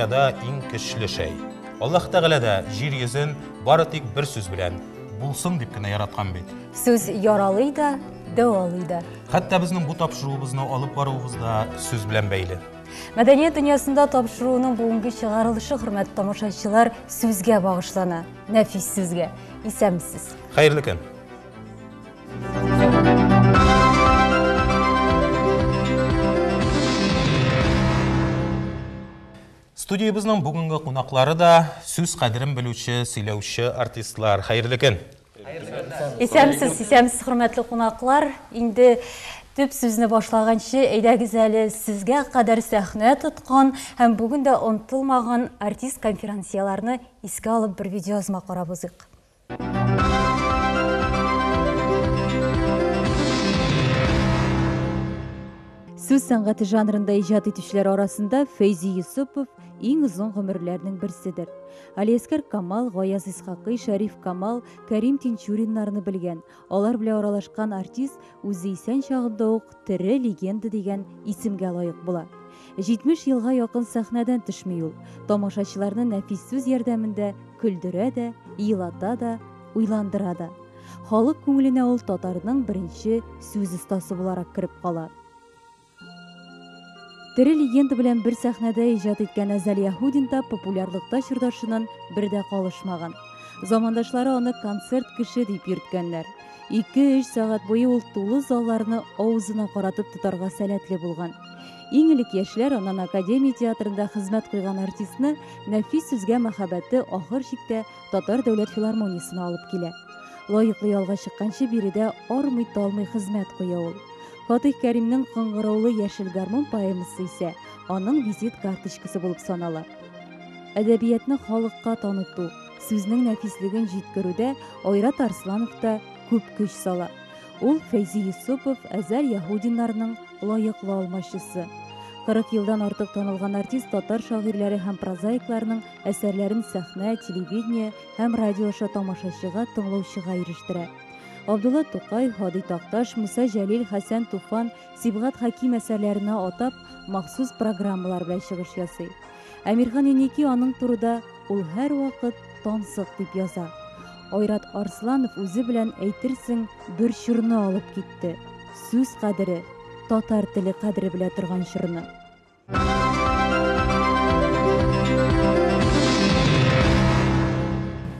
дөньяда иң көчле шәй. Аллаһ Тәгалә дә җир йөзен бары тик бер сүз белән булсын дип кенә яраткан бит. Сүз яралый да, дәвалый да. Хәтта безнең бу тапшыруыбызны алып баруыбыз да сүз белән бәйле. Мәдәният дөньясында тапшыруының бүгенге чыгарылышы, хөрмәтле тамашачылар, сүзгә багышлана. Нәфис сүзгә. Исәнмесез. Хәерле көн. Студиябезнең бүгенге кунаклары да сүз кадерен белүче, сөйләүче артистлар. Хәерле көн. Исәнмесез, исәнмесез, хөрмәтле кунаклар. Инде төп сүзне башлаганчы, әйдәгез әле сезгә кадәр сәхнә тоткан һәм бүген дә онытылмаган артист-конферансьеларны искә алып бер видеоязма карап узыйк. Сүз сәнгате жанрында иҗат итүчеләр арасында Фәйзи Йосыпов иң озын гомерләрнең берседер. Алиәскәр Камал, Гаяз Исхакый, Шәриф Камал, Кәрим Тинчуриннарны белгән, алар белән аралашкан артист үзе исән чагында ук тере легенда дигән исемгә лаек була. 70 елга якын сәхнәдән төшми ул. Тамашачыларны нәфис сүз ярдәмендә көлдерә дә, елата да, уйландыра да. Халык күңеленә ул татарның беренче сүз остасы буларак кереп кала. Тере легенда белән бер сәхнәдә иҗат иткән Әзәл Яһудин да популярлыкта чордашыннан бер дә калышмаган. Замандашлары аны концерт кеше дип йөрткәннәр. 2-3 сәгать буе ул тулы залларны авызына каратып тотарга сәләтле булган. Иң элек яшьләр аннан Академия театрында хезмәт куйган артистны нәфис сүзгә мәхәббәте ахыр чиктә Татар дәүләт филармониясенә алып килә. Лаеклы ялга чыкканчы биредә армый-талмый хезмәт куя ул. Фатыйх Кәримнең Кыңгыраулы яшел гармун поэмасы исә аның визит карточкасы булып санала. Әдәбиятны халыкка таныту, сүзнең нәфислеген җиткерүдә Айрат Арсланов та күп көч сала. Ул Фәйзи Йосыпов, Әзәр Яһудиннарның лаеклы алмашчысы. 40 елдан артык танылган артист татар шагыйрьләре һәм прозаикларының әсәрләрен сәхнә, телевидение һәм радио аша тамашачыга, тыңлаучыга ирештерә. Абдулла Тукай, Һади Такташ, Муса Җәлил, Хәсән Туфан, Сибгат Хәким әсәрләренә атап, махсус программалар белән чыгыш ясый. Әмирхан Еники аның турыда ул һәрвакыт тансык дип яза. Айрат Арсланов үзе белән әйтерсең бер чорны алып китте. Сүз кадере, татар теле кадере белә торган чорны.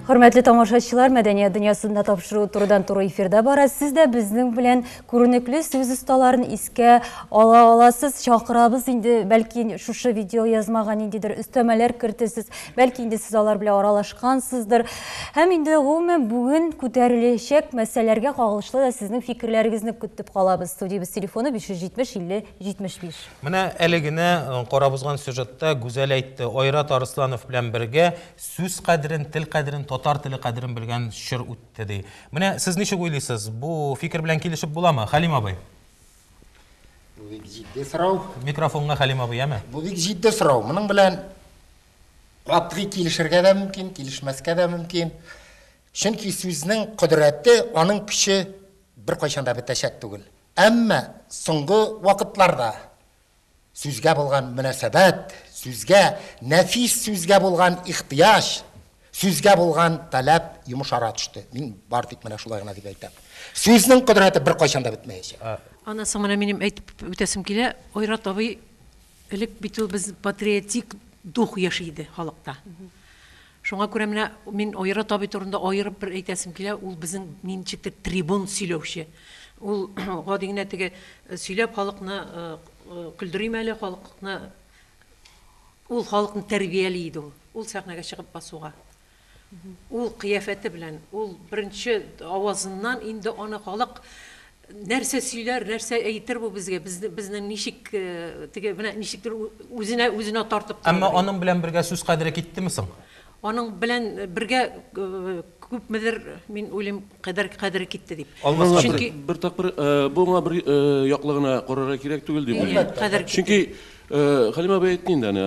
Хөрмәтле тамашачылар, мәдәният дөньясында тапшыру турыдан-туры эфирда бара. Сез дә безнең белән күренекле сүз осталарын искә ала аласыз. Чакырабыз инде, бәлки шушы видео язмага ниндидер өстәмәләр кертерсез, бәлки инде сез алар белән аралашкансыздыр. Һәм инде гомумән бүген күтәреләчәк мәсьәләләргә кагылышлы да сезнең фикерләрегезне көтеп калабыз. Студиябез телефоны 570 50 75. Менә әле генә карап узган сюжетта Гүзәл әйтте, Айрат Арысланов белән бергә сүз кадерен, тел кадерен, татар теле кадерен белгән чор үтте ди. Менә сез ничек уйлыйсыз, бу фикер белән килешеп буламы, Хәлим абый? Бу бик җитди сорау. Микрофонга, Хәлим абый, яме? Бу бик җитди сорау. Моның белән катгый килешергә дә мөмкин, килешмәскә дә мөмкин. Чөнки сүзнең кодрәте, аның көче беркайчан да бетәчәк түгел. Әмма соңгы вакытларда сүзгә булган мөнәсәбәт, сүзгә, нәфис сүзгә булган ихтыяҗ, сүзгә булган таләп йомшара төште. Мин бар тик менә шулай гына дип әйтәм. Сүзнең кодрәте беркайчан да бетмәячәк. Аннан соң менә минем әйтеп үтәсем килә, Айрат абый, элек бит ул без патриотик дух яши иде халыкта. Шуңа күрә менә мин Айрат абый турында аерып бер әйтәсем килә, ул безнең ничектер трибун сөйләүче. Ул гади генә теге сөйләп халыкны көлдерим әле, халыкны ул халыкны тәрбияли иде ул. Ул сәхнәгә чыгып басуга. Ул кыяфәте белән, ул беренче авазыннан инде аны халык нәрсә сөйләр, нәрсә әйтер бу безгә, безне, безнең ничек теге менә ничектер үзенә үзенә тартып тора. Әмма аның белән бергә сүз кадере киттеме соң? Аның белән бергә күпмедер, мин уйлыйм, кадәр кадере китте дип. Алмаска Чөнки бер тапкыр бу аңа бер яклы гына карарга кирәк түгел дип уйлыйм. Кадер китте. Чөнки Хәлим абый әйтте инде аны,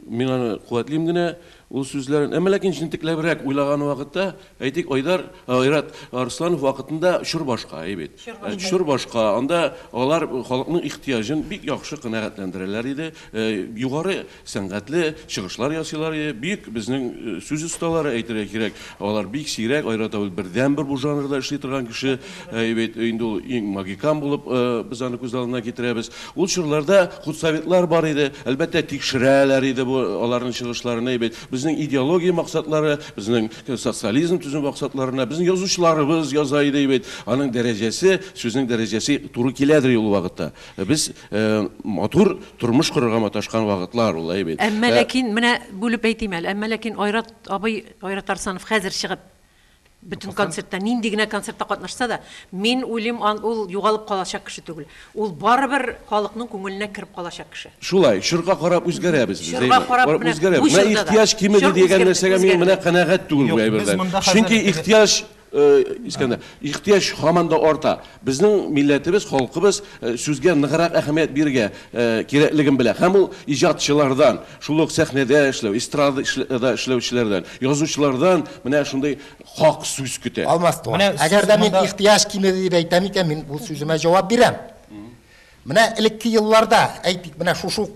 мин аны куәтлим генә. Ул сүзләрен, әмма ләкин җентекләбрәк уйлаган вакытта, әйтик, Айдар, Айрат Арсланов вакытында чор башка, әй бит. Чор башка. Анда алар халыкның ихтыяҗын бик яхшы канәгатьләндерәләр иде. Югары сәнгатьле чыгышлар ясыйлар иде. Бөек безнең сүз осталары, әйтергә кирәк, алар бик сирәк, Айрат абый бердәнбер бу жанрда эшли торган кеше, әй бит, инде ул иң магикан булып без аны күз алдына китерәбез. Ул чорларда худсоветлар бар иде, әлбәттә, тикшерәләр иде бу аларның чыгышларын, әй бит. Безнең идеология максатлары, безнең социализм төзү максатларына безнең язучыларыбыз яза иде бит. Аның дәрәҗәсе, сүзнең дәрәҗәсе туры киләдер ул вакытта. Без матур тормыш корырга маташкан вакытлар ул, әй бит. Әмма ләкин, менә бүлеп әйтим әле, әмма ләкин Айрат абый, Айрат Арсланов хәзер чыгып бөтен концертта, нинди генә концертта катнашса да, мин уйлыйм, ул югалып калачак кеше түгел. Ул барыбер халыкның күңеленә кереп калачак кеше. Шулай, чорга карап үзгәрәбез без. Чорга карап, менә үзгәрәбез. бу Менә чорда да. ихтыяҗ кимеде Чор дигән үзгәрде, нәрсәгә мин үзгәрде. менә канәгать түгел бу Юк, без әйбердән. монда хәзер Чөнки ихтыяҗ, Искәндәр, ихтыяҗ һаман да арта. Безнең милләтебез, халкыбыз сүзгә ныграк әһәмият бирергә кирәклеген белә. Һәм ул иҗатчылардан, шул ук сәхнәдә эшләү, эстрадада эшләүчеләрдән, язучылардан менә шундый хак сүз көтә. Алмаз туган, Менә әгәр сүз дә мин монда ихтыяҗ кимеде дип әйтәм икән, мин бу сүземә җавап бирәм. Менә элекке елларда, әйтик, менә шушы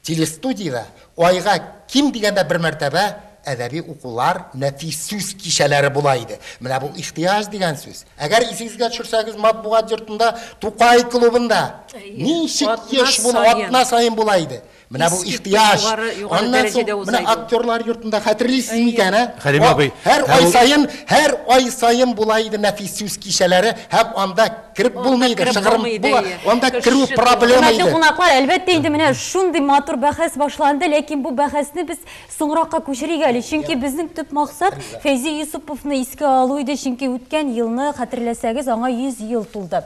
телестудияда айга ким дигәндә бер мәртәбә әдәби укулар, нәфис сүз кичәләре була иде. Менә бу ихтыяҗ дигән сүз. Әгәр исегезгә төшерсәгез, матбугат йортында, Тукай клубында ничек еш була, атна саен була иде. Менә бу ихтыяҗ. Аннан соң менә актерлар йортында хәтерлисез микән, ә? Хәлим абый, Һәр ай саен, һәр ай саен була иде нәфис сүз кичәләре һәм анда кереп булмый иде, шыгрым була. Анда керү проблема Хөрмәтле иде. кунаклар, әлбәттә инде менә шундый матур бәхәс башланды, ләкин бу бәхәсне без соңракка күчерик әле, чөнки безнең төп максат Фәйзи Юсуповны искә алу иде, чөнки үткән елны хәтерләсәгез, аңа 100 ел тулды.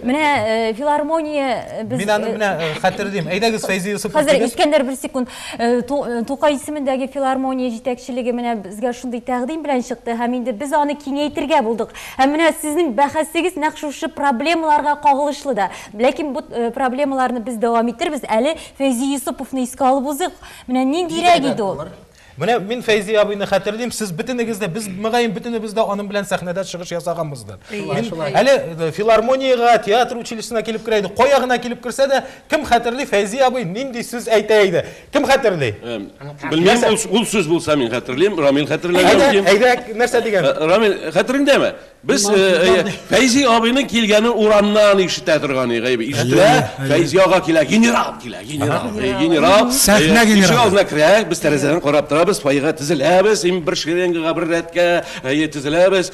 Менә филармония без Мин аны менә хәтерлим. Әйдәгез Фәйзи Юсупов. Хәзер Искәндәр бер секунд. Тукай исемендәге филармония җитәкчелеге менә безгә шундый тәкъдим белән чыкты һәм инде без аны киңәйтергә булдык. Һәм менә сезнең бәхәсегез нәкъ шушы проблемаларга кагылышлы да. Ләкин бу проблемаларны без дәвам итербез. Әле Фәйзи Юсуповны искә алып узыйк. Менә ниндирәк иде ул? Менә мин Фәйзи абыйны хәтерлим, сез бөтенегез дә, без мөгаен бөтенебез дә аның белән сәхнәдә чыгыш ясаганбыздыр. Мин әле филармониягә, театр училищесына килеп керә иде. Кая гына килеп керсә дә, кем хәтерли Фәйзи абый нинди сүз әйтә иде? Кем хәтерли? Белмим, ул сүз булса мин хәтерлим, Рамил хәтерләгән мөмкин. Әйдә, нәрсә дигән? Рамил, хәтереңдәме? Без Фәйзи абыйның килгәнен урамнан ишетә торган идек. Ишетелә, Фәйзи ага килә, генерал килә, генерал, генерал. Сәхнә генералы. Ишек алдына керә, без тәрәзәдән карап торабыз, фойега тезеләбез, им бер шеренгага, бер рәткә тезеләбез.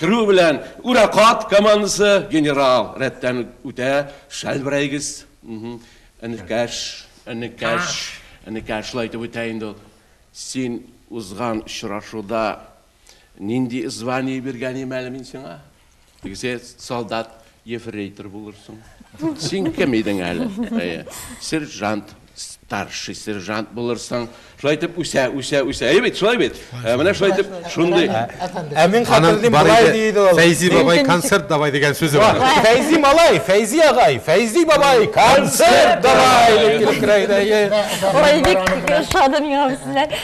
Керү белән Уракат командасы генерал рәттән үтә, шәлберәйгез. Энекәш, энекәш, энекәш шулай итеп үтә инде ул. Син узган очрашуда нинди звание биргән идем әле мин сиңа? Тегесе солдат, ефрейтор булырсың. Син кем идең әле? Әйе, сержант, старший сержант булырсың. Шулай итеп үсә, үсә, үсә. Әйе бит, шулай бит. Менә шулай итеп шундый. Ә мин хәтерлим, болай диде ул. Фәйзи бабай концерт давай дигән сүзе бар. Фәйзи малай, Фәйзи агай, Фәйзи бабай концерт давай дип килеп керә иде. Әйе. Ой, бик ошады миңа бу сүзләр.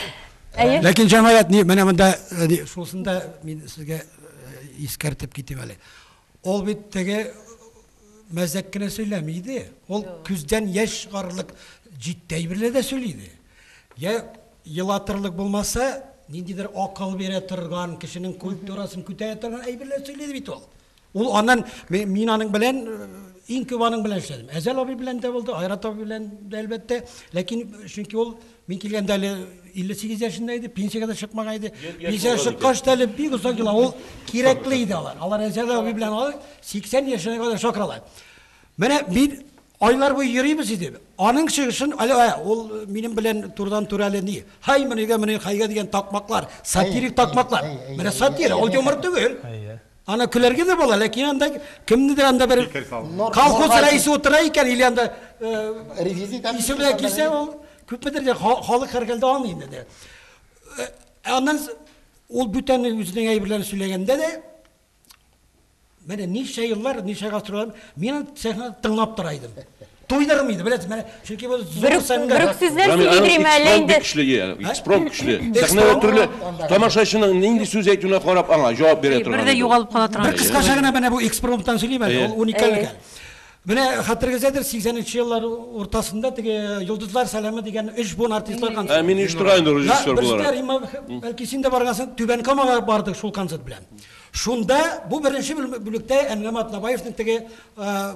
Әйе. Ләкин җәмәгать, ни, менә монда шунысын да мин сезгә искәртеп китим әле. Ул бит теге мәзәк кенә сөйләми иде. Ул күздән яшь чыгарлык җитди әйберләр дә сөйли иде. Я елатырлык булмаса, ниндидер акыл бирә торган, кешенең культурасын күтәрә торган әйберләр сөйли иде бит ул. Ул аннан, мин аның белән, иң күп аның белән эшләдем. Әзәл абый белән дә булды, Айрат абый белән дә әлбәттә. Ләкин чөнки ул мин килгәндә әле 58 яшендә иде, пенсиягә дә чыкмаган иде. Пенсиягә чыккач та әле бик озак еллар ул кирәкле иде алар. Алар Әзәл абый белән алар 80 яшенә кадәр чакыралар. Менә мин айлар буе йөрибез иде. Аның чыгышын әле ул минем белән турыдан-туры әле ни. Хай менегә, менә хайга дигән такмаклар, сатирик такмаклар. Менә сатира, ул юмор түгел. Ана көләргә дә була, ләкин анда кемнедер анда бер колхоз рәисе утыра икән, или анда исеме белән килсә, ул күпмедер дә халык һәрхәлдә аңлый инде. Аннан ул бүтән үзенең әйберләрен сөйләгәндә дә, менә ничә еллар, ничә гасырлар мин аны сәхнәдә тыңлап тора идем. Туйдырмый иде, беләсез, менә чөнки бу зур сәнгать. Бер үк сүзләр сөйлидерме әллә инде? Көчле, экспромт көчле. Сәхнәдә төрле тамашачының нинди сүз әйтүенә карап аңа җавап бирә торган. Бер дә югалып кала торган. Бер кыскача гына менә бу экспромттан сөйлим әле, ул уникаль икән. Менә хәтерегездәдер, 80нче еллар уртасында теге Йолдызлар сәламе дигән өч буын артистлар концерты. Ә мин оештыра инде режиссер буларак. Бәлки син дә баргансың, Түбән Камага бардык шул концерт белән. Шунда бу беренче бүлектә Әнгам Атнабаевның теге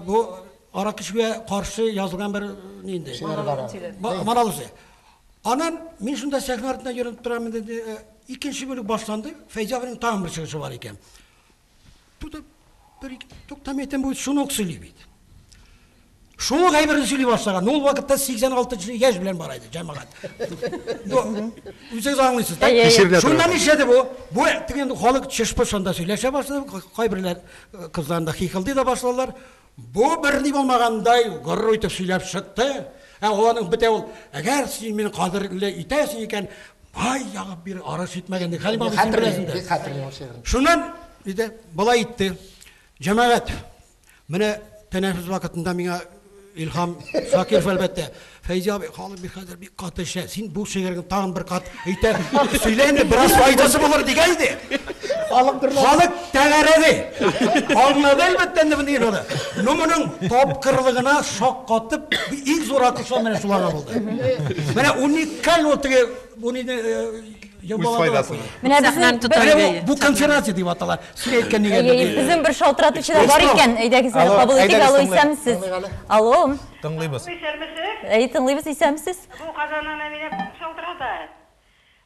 бу аракы эчүгә каршы язылган бер нинди. Мораль. Анан мин шунда сәхнә артында йөреп торам инде. Икенче бүлек башланды. Фәйзи абының тагын бер чыгышы бар икән. Туда бер туктам әйтәм, бу шуны ук сөйли бит. Шул ук әйберне сөйли башлаган. Ул вакытта 86 яшь белән бара иде җәмәгать. Үзегез аңлыйсыз, да? Шуннан нишләде бу? Бу теге халык чышпы шунда сөйләшә башлады. Кайберләр кызларында хихылдый да башладылар. Бу бер ни булмагандай горур итеп сөйләп чыкты. Ә аның бетә ул, әгәр син мине кадерле итәсең икән, бай ягып бир, арыш итмәгән ди. Хәлим абый, син беләсең дә. Шуннан диде, болай итте. Җәмәгать, менә тәнәфес вакытында миңа Илһам Шакиров әлбәттә, Фәйзи абый, халык бик хәзер бик каты эчә. Син бу шигыреңне тагын бер кат әйтә, сөйлә инде, бераз файдасы булыр дигән иде. Халык тәгәрәде. Аңлады әлбәттә инде моны инде. Ну моның тапкырлыгына шаккатып, иң зур алкышлар менә шуларга булды. Менә уникаль ул теге бу нидә Менә безнең бу конференция дип атала. Син әйткән нигә? Безнең бер шалтыратучы да бар икән. Әйдәгез, кабул итик. Алло, исәнмесез. Алло. Тыңлыйбыз. Исәнмесез. Әй, тыңлыйбыз, исәнмесез. Бу Казаннан Әминә шалтырата.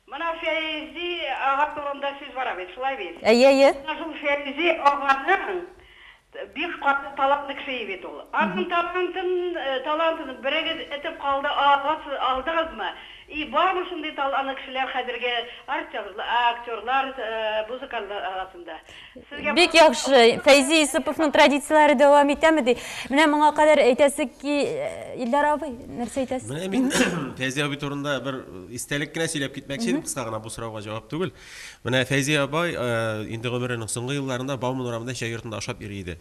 Менә Фәйзи ага турында сүз бара бит, шулай бит? Әйе, әйе. Менә шул Фәйзи аганың бик каты талантлы кеше бит ул. Аның талантын берегез этеп калды, алдыгызмы? И бармы шундый талантлы кешеләр хәзерге актерлар, музыкантлар арасында? Бик яхшы. Фәйзи Юсуповның традицияләре дәвам итәме ди. Менә моңа кадәр әйтәсе ки, Илдар абый, нәрсә әйтәсез? Менә мин Фәйзи абый турында бер истәлек кенә сөйләп китмәкче идем, кыска гына бу сорауга җавап түгел. Менә Фәйзи абай инде гомеренең соңгы елларында Бауман урамында чәй йортында ашап йөри иде.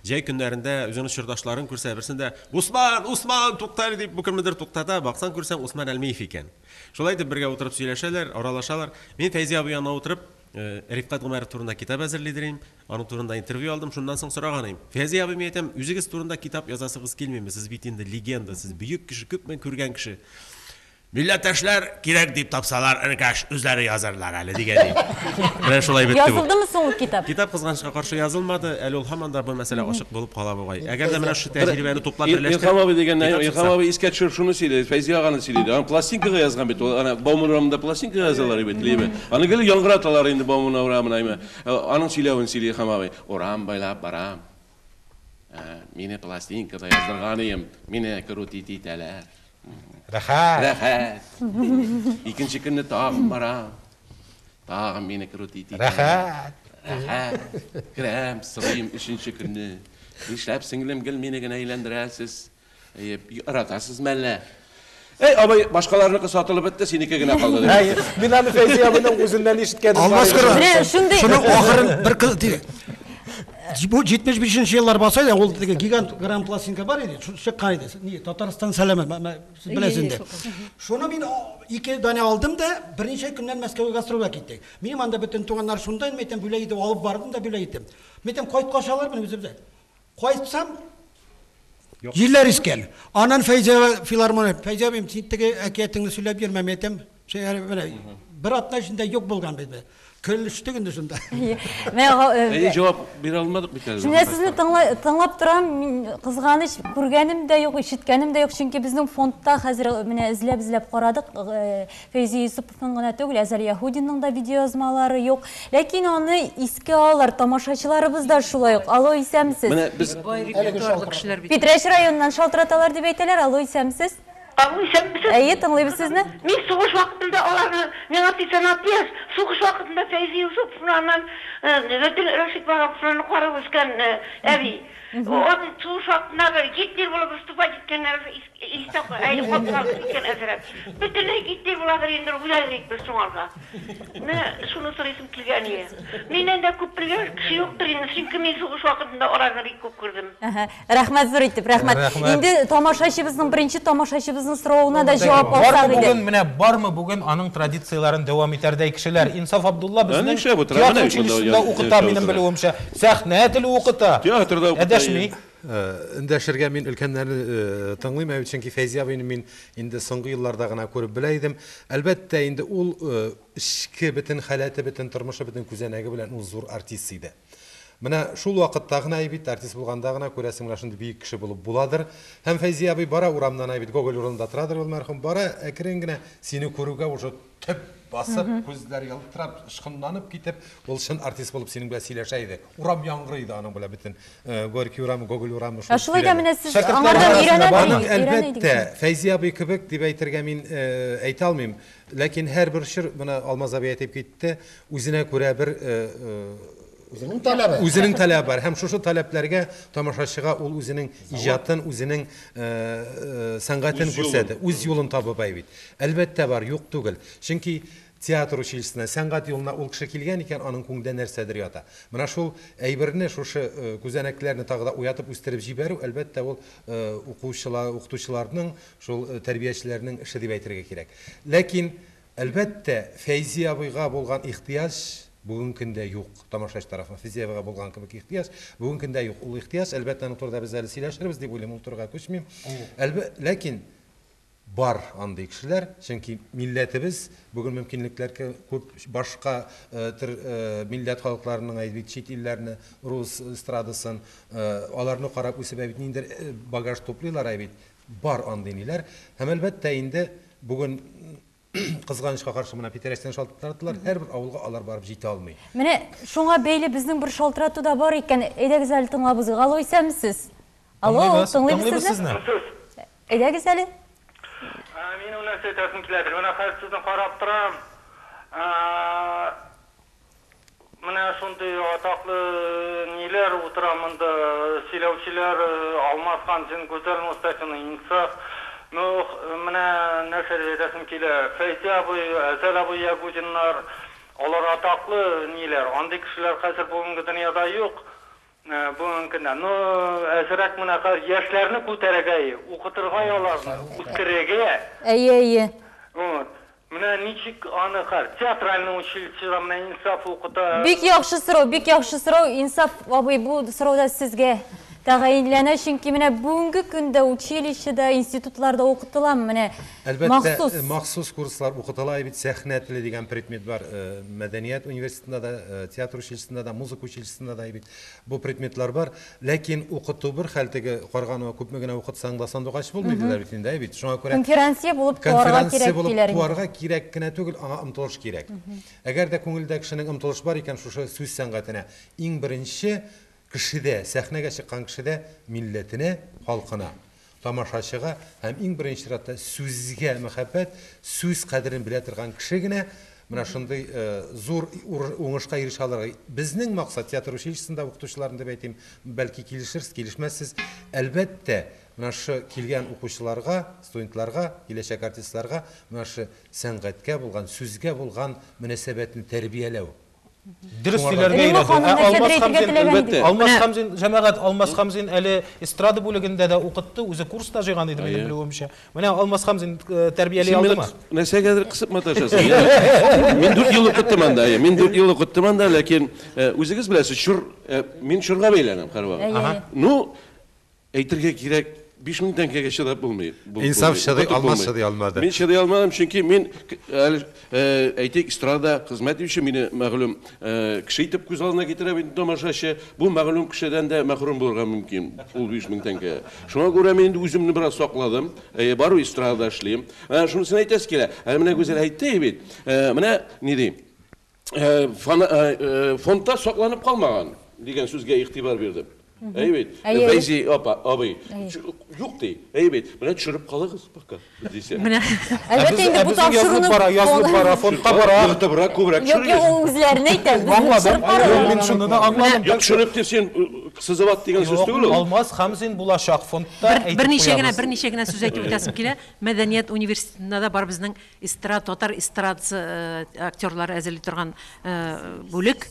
Җәй көннәрендә үзенең чордашларын күрсә, берсендә Усман, Усман, тукта әле дип бу кемнедер туктата, баксаң күрсәң Усман Әлмиев икән. Шулай итеп бергә утырып сөйләшәләр, аралашалар. Мин Фәйзи абый янына утырып, Рифкать Гомәров турында китап әзерлидер идем, аның турында интервью алдым, шуннан соң сораган идем. Фәйзи абый, мин әйтәм, үзегез турында китап язасыгыз килмиме? Сез бит инде легенда, сез бөек кеше, күпме күргән кеше. Милләттәшләр кирәк дип тапсалар, энекәш, үзләре язарлар әле дигән. Менә шулай бетте бу. Язылдымы соң ул китап? Китап кызганычка каршы язылмады, әле ул һаман да бу мәсьәлә ачык булып кала бугай. Әгәр дә менә шушы тәҗрибәне туплап берләштереп. Илһам абый дигән, Илһам абый искә төшереп шуны сөйли, Фәйзи аганы сөйли. Аны пластинкага язган бит ул, ана Бауман урамында пластинкага язалар бит, либе. Аны гел яңгыраталар инде Бауман урамына, әйме. Аның сөйләвен сөйли Илһам абый. Урам байлап барам. Мине пластинкада яздырган идем, мине крутить итәләр. Рәхәт. Рәхәт. Икенче көнне тагын барам. Тагын мине крутить итә. Рәхәт. Рәхәт. Керәм, сорыйм өченче көнне. Нишләп сеңлем гел мине генә әйләндерәсез? Яратасыз мәллә? Эй, абый, башкаларныкы сатылып бетте, синеке генә калды. Әй, мин аны Фәйзи абыйның үзеннән ишеткәнем бар. Алмаз Кыры. Шуның ахырын бер кыз Бу 75 еллар баса иде, ул теге гигант грамм пластинка бар иде, чыккан иде. Ни, Татарстан сәламе, сез беләсез инде. Шуны мин ике данә алдым да, берничә көннән Мәскәүгә гастрольгә киттек. Минем анда бөтен туганнар шунда, мин әйтәм, бүләк итеп алып бардым да бүләк иттем. Мин әйтәм, кайткач алырмын үзебездә. Кайтсам, җилләр искән. Аннан Фәйзә филармония, Фәйзә абыем, син теге әкиятеңне сөйләп йөрмә, мин әйтәм, бер атна эчендә юк булган бит. Көлештек инде шунда. Әйе, җавап бирә алмадык бит әле. Менә сезне тыңлап торам, мин кызганыч күргәнем дә юк, ишеткәнем дә юк, чөнки безнең фондта хәзер менә эзләп-эзләп карадык, Фәйзи Юсуповның гына түгел, Әзәл Яһудинның да видеоязмалары юк. Ләкин аны искә алыр, тамашачыларыбыз да шулай ук. Алло, исәнмесез. Менә без Питрәч районыннан шалтыраталар дип әйтәләр. Алло, исәнмесез. Алло, исәнмесез. Әйе, тыңлыйбыз сезне. Мин сугыш вакытында аларны, миңа 86 яшь, Сугыш вакытында Фәйзи Юсупов аннан бөтен Рәшит Ваһаповларны карап үскән әби. Аны сугыш вакытында бер Гитлер булып выступать иткәннәр истә әле калып киткән әзрәк. Бөтенләй Гитлер буладыр инде уйлар идек без шуңарга. Менә шуны сорыйсым килгән иде. Миннән дә күп белгән кеше юктыр инде, чөнки мин сугыш вакытында аларны бик күп күрдем. Әһә, рәхмәт зур итеп, рәхмәт. Рәхмәт. Инде тамашачыбызның, беренче тамашачыбызның соравына да җавап алсак Бармы иде. бүген, менә бармы бүген аның традицияләрен дәвам итәрдәй кешеләр? Инсаф Абдулла безнең нишләп утыра? театр Менә училищесында монда укыта, яшәп минем утыра. белүемчә. Сәхнә теле укыта. Театрда укыта, Әдәшми. Эндәшергә мин өлкәннәрне тыңлыйм, ә бит чөнки Фәйзи абыйны мин инде соңгы елларда гына күреп белә идем. Әлбәттә, инде ул эчке бөтен халәте, бөтен тормышы, бөтен күзәнәге белән ул зур артист иде. Менә шул вакытта гына бит артист булганда гына күрәсең, менә шундый бөек кеше булып буладыр. Һәм Фәйзи абый бара урамнан бит Гоголь урынында торадыр ул мәрхүм, бара әкрен генә сине күрүгә уже төп басып, күзләре ялтырап, ышкынланып китеп, ул чын артист булып синең белән сөйләшә иде. Урам яңгырый иде аның белән бөтен Горький урамы, Гоголь урамы шул. Ә шулай да тирәдә. менә сез Шәкертләр аңардан арасында өйрәнә бар. Аның идегез, өйрәнә идегез. әлбәттә Фәйзи абый кебек дип әйтергә мин әйтә алмыйм. Ләкин һәрбер чор, менә Алмаз абый әйтеп китте, үзенә күрә бер Үзенең таләбе. Үзенең таләбе бар. Һәм шушы таләпләргә тамашачыга ул үзенең иҗатын, үзенең сәнгатен Үз юлын. күрсәтә, үз юлын табып әй бит. Әлбәттә бар, юк түгел. Чөнки театр училищесына, сәнгать юлына ул кеше килгән икән, аның күңелендә нәрсәдер ята. Менә шул әйберне, шушы күзәнәкләрне тагы да уятып үстереп җибәрү, әлбәттә, ул укучылар, укытучыларның, шул тәрбиячеләрнең эше дип әйтергә кирәк. Ләкин әлбәттә, Фәйзи абыйга булган ихтыяҗ бүгенге көндә юк. Тамашачы тарафыннан Фәйзи абыйга булган кебек ихтыяҗ бүгенге көндә юк. Ул ихтыяҗ, әлбәттә, аның турында без әле сөйләшербез дип уйлыйм, ул турыга күчмим. Ләкин бар андый кешеләр, чөнки милләтебез бүген мөмкинлекләр күп башка төр милләт халыкларының әйт чит илләрне, рус эстрадасын, аларны карап үсеп әйт ниндидер багаж туплыйлар әйт. Бар андый ниләр. Һәм әлбәттә инде бүген кызганычка каршы менә Питрәчтән шалтыраттылар, һәрбер авылга алар барып җитә алмый. Менә шуңа бәйле безнең бер шалтырату да бар икән. Әйдәгез әле тыңлап узыйк. Алло, исәнмесез? Алло, Тыңлыйбыз, тыңлыйбыз тыңлыйбыз сезне? сезне. Әйдәгез әле. Минем нәрсә әйтәсем киләдер. Менә хәзер сезне карап торам. Менә шундый атаклы ниләр утыра монда, сөйләүчеләр, Алмаз Ханзин, Гүзәл Мустафина, Инсаф. Ну, менә нәрсә дип әйтәсем килә. Фәйзи абый, Әзәл абый Ягудиннар, алар атаклы ниләр. Андый кешеләр хәзер бүгенге дөньяда юк. Бүгенге көндә. Ну, әзрәк менә хәзер яшьләрне күтәрергә, укытырга аларны, үстерергә. Әйе, әйе. Вот. Менә ничек аны хәзер театральный училищеда менә Инсаф укыта. Бик яхшы сорау, бик яхшы сорау. Инсаф абый, бу сорау да сезгә тәгаенләнә, чөнки менә бүгенге көндә училищеда, институтларда укытыламы менә Әлбәттә, махсус? махсус курслар укытыла бит, сәхнә теле дигән предмет бар. Мәдәният университетында да, театр училищесында да, музыка училищесында да бит бу предметлар бар. Ләкин укыту бер хәл, теге карганы күпме генә укытсаң да сандугач булмый диләр бит инде, бит. Шуңа күрә Конференция булып туарга конференция кирәк булып диләр инде. туарга кирәк кенә түгел, аңа омтылыш кирәк. Әгәр дә күңелдә кешенең омтылыш бар икән шушы сүз сәнгатенә, иң беренче кешедә, сәхнәгә чыккан кешедә милләтенә, халкына, тамашачыга һәм иң беренче чиратта сүзгә мәхәббәт, сүз кадерен белә торган кеше генә менә шундый зур уңышка ирешә алыр. Безнең максат театр училищесында укытучыларын дип әйтим, бәлки килешерсез, килешмәссез. Әлбәттә, менә шу килгән укучыларга, студентларга, киләчәк артистларга менә шу сәнгатькә булган, сүзгә булган мөнәсәбәтне тәрбияләү. Дөрес Шуңарга сөйләргә Римма өйрәтү. ханым, Ә нәрсәдер Алмаз әйтергә Хамзин, теләгән әлбәттә. иде. Алмаз Менә- Хамзин, җәмәгать, Алмаз Хамзин әле эстрада бүлегендә дә укытты, үзе курс та җыйган иде, минем Әйе. белүемчә. Менә Алмаз Хамзин тәрбияли Син мине алдымы? нәрсәгәдер кысып маташасың. Я? Мин 4 ел укыттым анда, әйе. Мин 4 ел укыттым анда, ләкин үзегез беләсез, чор, мин чорга бәйләнәм һәрвакыт. Әйе, әйе. Ну, әйтергә кирәк, 5000 тәңкәгә чыдап булмый. Инсаф булмый, чыдый, укытып Алмаз булмый. чыдый алмады. Мин чыдый алмадым, чөнки мин әле, әйтик, эстрада хезмәт итүче мине мәгълүм кеше итеп күз алдына китерә бит тамашачы. Бу мәгълүм кешедән дә мәхрүм булырга мөмкин ул 5000 тәңкә. Шуңа күрә мин инде үземне бераз сакладым. Бару эстрадада эшлим. Шунысын әйтәсе килә. Әле менә Гүзәл әйтте бит. Менә ни дим? Фондта сакланып калмаган дигән сүзгә игътибар бирдем. Әйе бит. Фәйзи апа, абый. Юк ди. Әйе бит. Менә төшереп калыгыз пока, дисә. Менә. Әлбәттә инде бу тапшыруны бара, язылып бара, фондка бара. Ныгытыбрак, күбрәк төшерегез. Юк, ул үзләренә әйтә. Аңладым. Мин шуны да аңладым. Юк, төшереп дип син сызып ат дигән сүз түгел ул. Алмаз Хамзин булачак фондта әйтеп Берничә генә, берничә генә сүз әйтеп үтәсем килә. Мәдәният университетында да бар безнең эстрада, татар эстрадасы актерлары әзерли торган бүлек.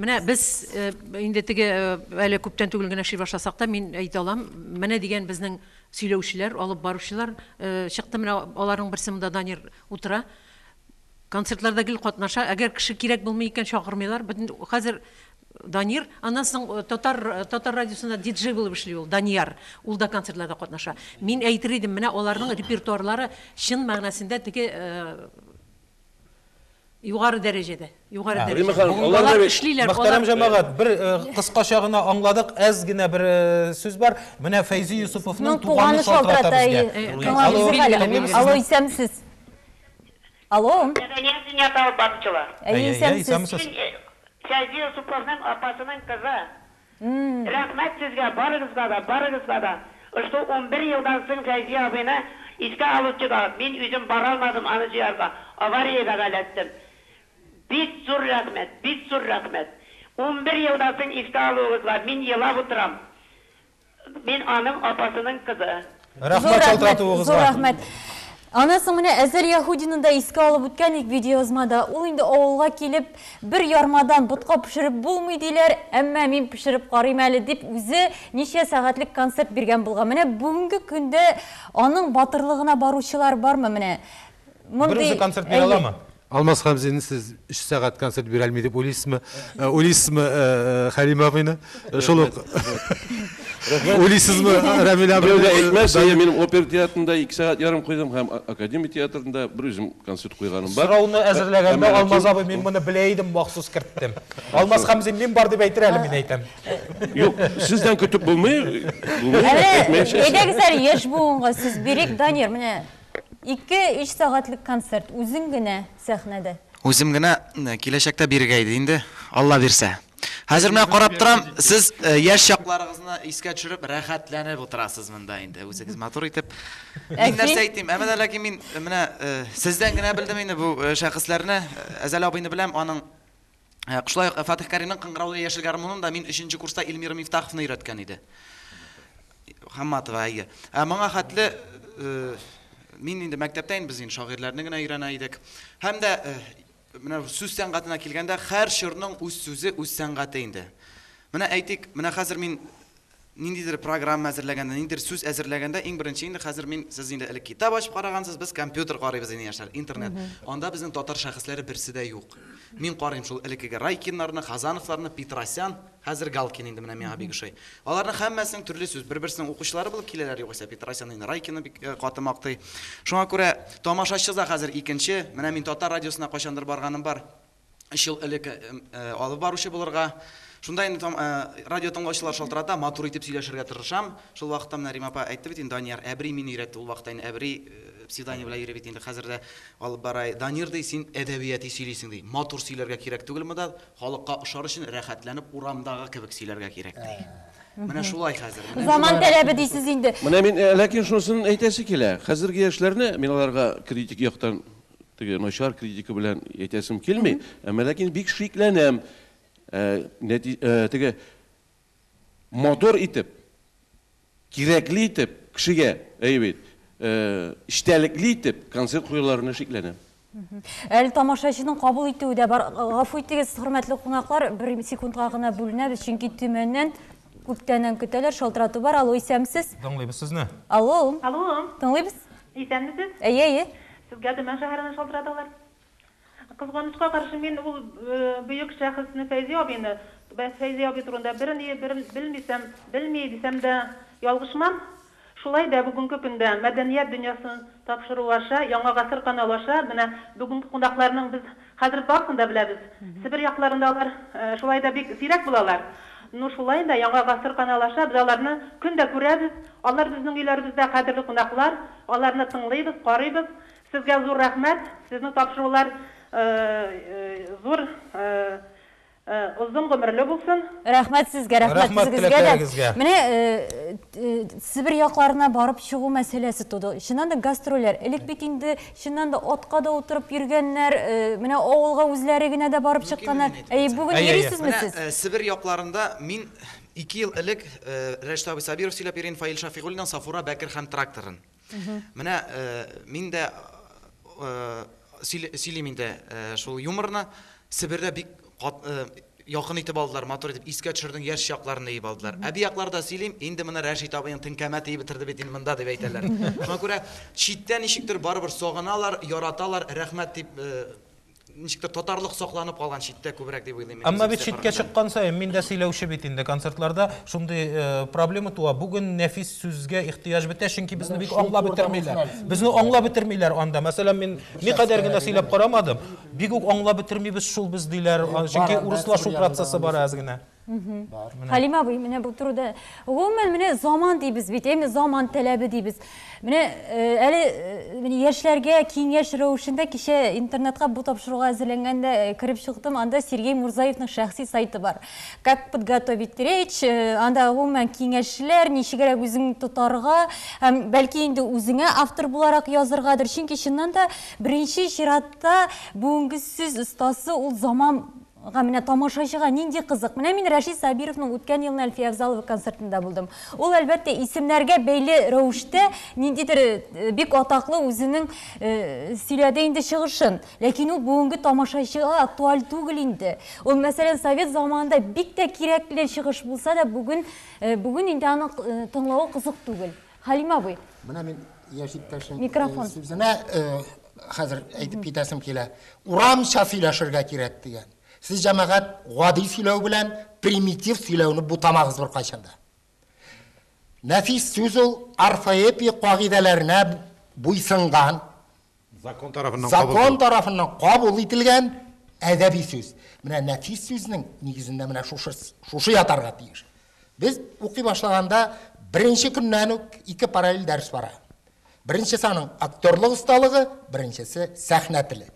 Менә без инде теге әле күптән түгел генә эшли башласак та, мин әйтә алам, менә дигән безнең сөйләүчеләр, алып баручылар чыкты. Менә аларның берсе монда Данир утыра. Концертларда гел катнаша. Әгәр кеше кирәк булмый икән, чакырмыйлар. Бөтен хәзер Данир, аннан соң татар татар радиосында диджей булып эшли ул, Данияр. Ул да концертларда катнаша. Мин әйтер идем, менә аларның репертуарлары чын мәгънәсендә теге Югары дәрәҗәдә. Югары дәрәҗәдә. Алар эшлиләр. Мөхтәрәм җәмәгать, бер кыскача гына аңладык, әз генә бер сүз бар. Менә Фәйзи Юсуповның туганы шалтырата безгә. Алло, исәнмесез. Алло. Мәдәният дөньясы алып баручылар. Әйе, исәнмесез. Фәйзи Юсуповның апасының кызы. Рәхмәт сезгә, барыгызга да, барыгызга да. Ошбу 11 елдан соң Фәйзи абыйны искә алучы да, мин үзем бара алмадым аны җыярга, авариягә эләктем. Бик зур рәхмәт, бик зур рәхмәт. 11 елдан соң искә алуыгызга, мин елап утырам. Мин аның апасының кызы. Рәхмәт шалтыратуыгызга. Зур рәхмәт. Аннан соң менә Әзәл Яһудины да искә алып үткән идек видеоязмада. Ул инде авылга килеп, бер ярмадан ботка пешереп булмый диләр, әмма мин пешереп карыйм әле дип үзе ничә сәгатьлек концерт биргән булган. Менә бүгенге көндә аның батырлыгына баручылар бармы менә? Мондый Бер үзе концерт бирә аламы? Алмаз Хәмзин, сез 3 сәгать концерт бирә алмый дип уйлыйсызмы? Э, уйлыйсызмы, э, э, Хәлим абыйны? Шул ук. Уйлыйсызмы, Рамил абый? Берәү дә әйтмәс, әйе, минем опера театрында 2 сәгать ярым куйдым һәм академия театрында бер үзем концерт куйганым бар. Сорауны әзерләгәндә Алмаз абый мин моны белә идем, махсус керттем. Алмаз Хәмзин мин бар дип әйтер әле, мин әйтәм. Юк, сездән көтеп булмый. Әле әйдәгез әле яшь буынга сүз бирик, Данир, менә Ике-өч сәгатьлек концерт, үзең генә сәхнәдә. Үзем генә киләчәктә бирергә иде инде, Алла бирсә. Хәзер менә карап торам, сез яшь чакларыгызны искә төшереп, рәхәтләнеп утырасыз монда инде, үзегез матур итеп. Мин нәрсә әйтим, әмма дә ләкин мин менә сездән генә белдем инде бу шәхесләрне. Әзәл абыйны беләм, аның Шулай ук Фатих Кәримнең Кыңгыраулы яшел гармунын да мин өченче курста Эльмира Мифтаховны өйрәткән иде. Хамматова, әйе. Ә моңа хәтле мин инде мәктәптә инде без инде шагыйрьләрне генә өйрәнә идек. Һәм дә менә сүз сәнгатенә килгәндә, һәр чорның үз сүзе, үз сәнгате инде. Менә әйтик, менә хәзер мин ниндидер программа әзерләгәндә, ниндидер сүз әзерләгәндә, иң беренче инде хәзер мин, сез инде элек китап ачып карагансыз, без компьютер карыйбыз инде яшьләр, интернет. Анда безнең татар шәхесләре берсе дә юк. Мин карыйм шул элеккеге Райкиннарны, Хазановларны, Петросян, хәзер Галкин инде менә миңа бик ошый. Аларның һәммәсенең төрле сүз, бер-берсенең укучылары булып киләләр югыйсә, Петросян инде Райкинны бик каты мактый. Шуңа күрә тамашачы да хәзер икенче. Менә мин татар радиосына кайчандыр барганым бар. Өч ел элек алып баручы булырга. Шунда инде радио тыңлаучылар шалтырата, матур итеп сөйләшергә тырышам. Шул вакытта менә Рима апа әйтте бит инде, Данияр Әбри мине өйрәтте. Ул вакытта инде Әбри псевдоним белән йөри бит инде, хәзер дә алып бара. Данир, ди, син әдәбияти сөйлисең, ди. Матур сөйләргә кирәк түгел монда, халыкка ошар өчен рәхәтләнеп урамдагы кебек сөйләргә кирәк, ди. Менә шулай хәзер. Заман таләбе дисез инде. Менә мин, ләкин шунысын әйтәсе килә. Хәзерге яшьләрне, мин аларга критик яктан теге начар критика белән әйтәсем килми, әмма ләкин бик шикләнәм. Теге матур итеп, кирәкле итеп кешегә, әйе бит, эчтәлекле итеп концерт куюларына шикләнәм. Әле тамашачының кабул итүе дә бар. Гафу итегез, хөрмәтле кунаклар, бер секундка гына бүленәбез, чөнки Төмәннән күптәннән көтәләр, шалтырату бар. Алло, исәнмесез? Тыңлыйбыз сезне. Алло. Алло. Тыңлыйбыз. Исәнмесез? Әйе, әйе. Сезгә Төмән шәһәреннән шалтыраталар. Кызганычка каршы, мин ул бөек шәхесне Фәйзи абыйны, Фәйзи абый турында берни белмисәм, белми дисәм дә ялгышмам. Шулай да бүгенге көндә Мәдәният дөньясын тапшыруы аша, Яңа гасыр каналы аша менә бүгенге кунакларның без хәзер барысын да беләбез. Себер якларында алар шулай да бик сирәк булалар. Ну шулай да Яңа гасыр каналы аша без аларны көн дә күрәбез. Алар безнең өйләребездә кадерле кунаклар. Аларны тыңлыйбыз, карыйбыз. Сезгә зур рәхмәт. Сезнең тапшырулар зур. Озын гомерле булсын. Рәхмәт сезгә, рәхмәт Рәхмәт үзегезгә дә. теләкләрегезгә. Менә Себер якларына барып чыгу мәсьәләсе туды. Чыннан да гастрольләр. Элек бит инде чыннан да атка да утырып йөргәннәр, менә авылга үзләре генә дә барып чыкканнар. Әй, бүген йөрисезме Менә сез? Себер якларында мин 2 ел элек Рәшит абый Сабиров сөйләп йөргән Фаил Шафигуллиннан Сафура Бәкер һәм тракторын. Менә мин дә сөйлим инде шул юморны. Себердә бик якын итеп алдылар, матур итеп искә төшердең, яшь чакларны диеп алдылар. Ә бу якларда сөйлим, инде моны Рәшит абыең теңкәмә тиеп бетерде бит инде монда дип әйтәләр. Шуңа күрә читтә ничектер барыбер сагыналар, яраталар, рәхмәт дип, ничектер татарлык сакланып калган читтә күбрәк дип уйлыйм мин. Әмма бит үзебездә читкә караганда. чыккан саен мин дә сөйләүче бит инде концертларда шундый проблема туа. Бүген нәфис сүзгә ихтыяҗ бетә, чөнки безне бик аңлап бетермиләр. Безне аңлап бетермиләр анда. Мәсәлән, мин никадәр генә сөйләп карамадым, бик үк аңлап бетермибез шул без диләр, чөнки урыслашу процессы бара әз генә. Халим абый, менә бу турыда гомумән менә заман дибез бит, әйме заман таләбе дибез. Менә әле менә яшьләргә киңәш рәвешендә кичә интернетка бу тапшыруга әзерләнгәндә кереп чыктым, анда Сергей Мурзаевның шәхси сайты бар. Как подготовить речь, анда гомумән киңәшләр, ничегрәк үзеңне тотарга, һәм бәлки инде үзеңә автор буларак языргадыр. Чөнки чыннан да беренче чиратта бүгенге сүз остасы ул заман менә тамашачыга нинди кызык. Менә мин Рәшит Сабировның үткән елны Әлфия Авзалова концертында булдым. Ул әлбәттә исемнәргә бәйле рәвештә ниндидер бик атаклы үзенең сөйләде инде чыгышын. Ләкин ул бүгенге тамашачыга актуаль түгел инде. Ул, мәсәлән, совет заманында бик тә кирәкле чыгыш булса да, бүген инде аны тыңлавы кызык түгел. Халим абый. Менә мин яшь иптәшем Микрофон. сүзенә хәзер әйтеп китәсем килә. Урамча сөйләшергә кирәк дигән. Сез җәмәгать гади сөйләү белән примитив сөйләүне бутамагыз бер кайчан да. Нәфис сүз ул орфоэпия кагыйдәләренә буйсынган, закон тарафыннан закон тарафыннан кабул ителгән әдәби сүз. Менә нәфис сүзнең нигезендә менә шушы ятарга тиеш. Без укый башлаганда беренче көннән үк ике параллель дәрес бара. Беренчесе аның актерлык осталыгы, беренчесе сәхнә теле.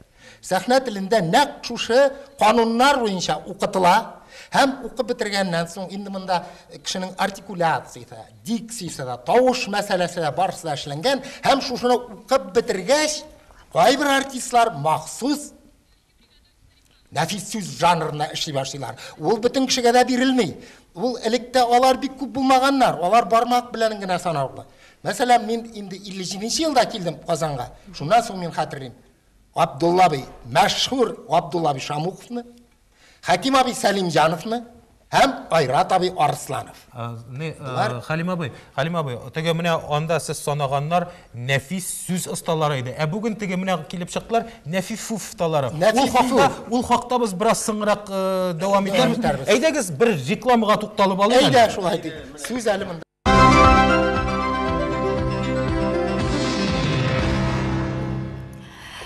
Сәхнә телендә нәкъ шушы кануннар буенча укытыла һәм укып бетергәннән соң инде монда кешенең артикуляциясе, дикциясе дә, тавыш мәсьәләсе дә барысы да эшләнгән һәм шушыны укып бетергәч, кайбер артистлар махсус нәфис сүз жанрына эшли башлыйлар. Ул бөтен кешегә дә бирелми. Ул электә алар бик күп булмаганнар, алар бармак белән генә санаулы. Мәсәлән, мин инде 57 елда килдем Казанга. Шуннан соң мин хәтерлим. Абдулла абый, мәшһүр Абдулла абый Шамуковны, Хәким абый Сәлимҗановны һәм Айрат абый Арсланов. Халим абый, Халим абый, теге менә анда сез санаганнар нәфис сүз осталары иде. Ә бүген теге менә килеп чыктылар нәфис осталары. Ул хакта без бераз соңрак дәвам итәрбез. Әйдәгез бер рекламага тукталып алыйк. Әйдә шулай дип. Сүз әле монда.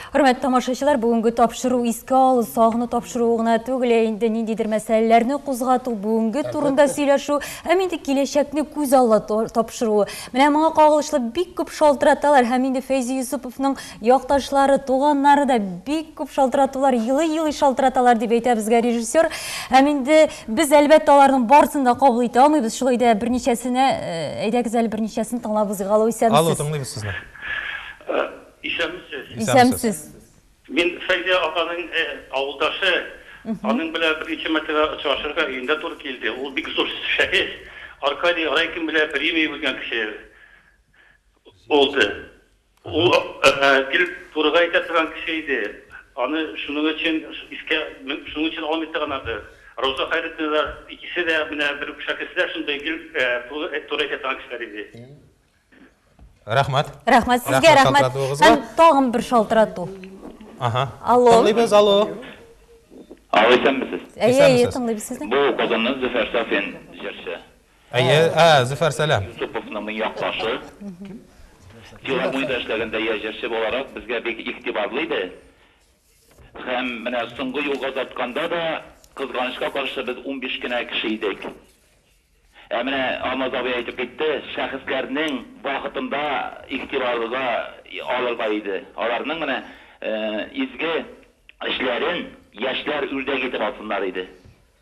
Хөрмәтле тамашачылар, бүгенге тапшыру искә алу, сагыну тапшыруы гына түгел, инде ниндидер мәсьәләләрне кузгату, бүгенге турында сөйләшү һәм инде киләчәкне күз алла тапшыруы. Менә моңа кагылышлы бик күп шалтыраталар һәм инде Фәйзи Юсуповның якташлары, туганнары да бик күп шалтыратулар, елый-елый шалтыраталар дип әйтә безгә режиссер. Һәм инде без әлбәттә аларның барысын да кабул итә алмыйбыз. Шулай да берничәсенә, әйдәгез әле берничәсен тыңлап узыйк. Алло, исәнмесез. Алло, тыңлыйбыз сезне. Исәнмесез. Исәнмесез. Мин Фәйзи аганың авылдашы, аның белән берничә мәртәбә очрашырга өендә туры килде. Ул бик зур шәхес. Аркадий Райкин белән премия бүлгән кеше булды. Ул гел турыга әйтә торган кеше иде. Аны шуның өчен искә, шуның өчен алмый торган аты. Роза Хайретдинова икесе дә менә бер үк шәхесләр, шундай гел туры әйтә торган кешеләр иде. Рәхмәт. Рәхмәт сезгә, рәхмәт. Һәм тагын бер шалтырату. Ага. Алло. Тыңлыйбыз, алло. Алло, исәнмесез. Әйе, әйе, тыңлыйбыз сезне. Бу Казаннан Зөфәр Сафин җырчы. Әйе, Зөфәр, сәлам. Юсуповның якташы. Филармониядә эшләгәндә я җырчы буларак безгә бик игътибарлы иде. Һәм менә соңгы юлга озатканда да кызганычка каршы без 15 кенә кеше идек. Ә менә Алмаз абый әйтеп китте, шәхесләрнең вакытында игътибарга алырга иде. Аларның менә изге эшләрен яшьләр үрдәк итеп алсыннар иде.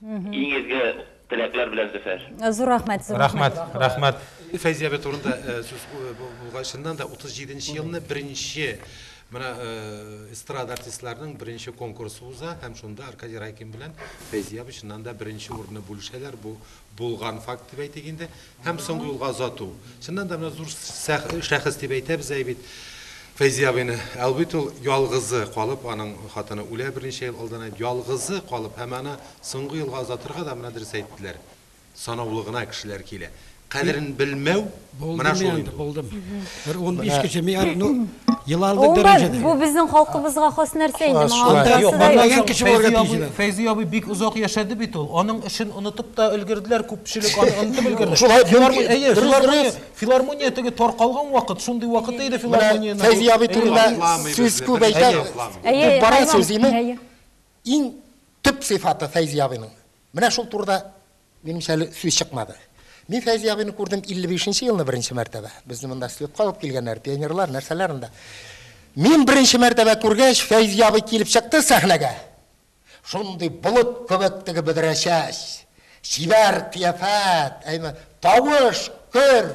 Иң изге теләкләр белән Зөфәр. Зур рәхмәт, зур рәхмәт. Рәхмәт. Фәйзи абый турында сүз булгач, чыннан да 37 нче елны беренче менә эстрада артистларының беренче конкурсы уза һәм шунда Аркадий Райкин белән Фәйзи абый чыннан да беренче урынны бүлешәләр. Бу булган факт дип әйтик инде. Һәм соңгы юлга озату. Чыннан да менә зур шәхес дип әйтәбез әй бит Фәйзи абыйны. Ә ул бит ул ялгызы калып, аның хатыны үлә берничә ел алдан, ялгызы калып һәм аны соңгы юлга озатырга да менә дөрес әйттеләр. Санаулы гына кешеләр килә. Кадерен белмәү менә шул инде. Булдым. Бер 15 кеше мин ну еларлык дәрәҗәдә. Бу безнең халкыбызга хас нәрсә инде. Моңа кеше булырга тиеш. Фәйзи абый бик озак яшәде бит ул. Аның эшен онытып та өлгерделәр, күпчелек аны онытып өлгерде. Шулай филармония, филармония теге таркалган вакыт, шундый вакыт иде филармонияның. Фәйзи абый турында сүз күп әйтә. Бара сүз име? Иң төп сыйфаты Фәйзи абыйның. Менә шул турыда минемчә әле сүз чыкмады. Мин Фәйзи абыйны күрдем 55 елны беренче мәртәбә. Безне монда слетка алып килгәннәр, пионерлар, нәрсәләр анда. Мин беренче мәртәбә күргәч, Фәйзи абый килеп чыкты сәхнәгә. Шундый болыт кебек теге бөдрә чәч, чибәр кыяфәт, әйме, тавыш, көр.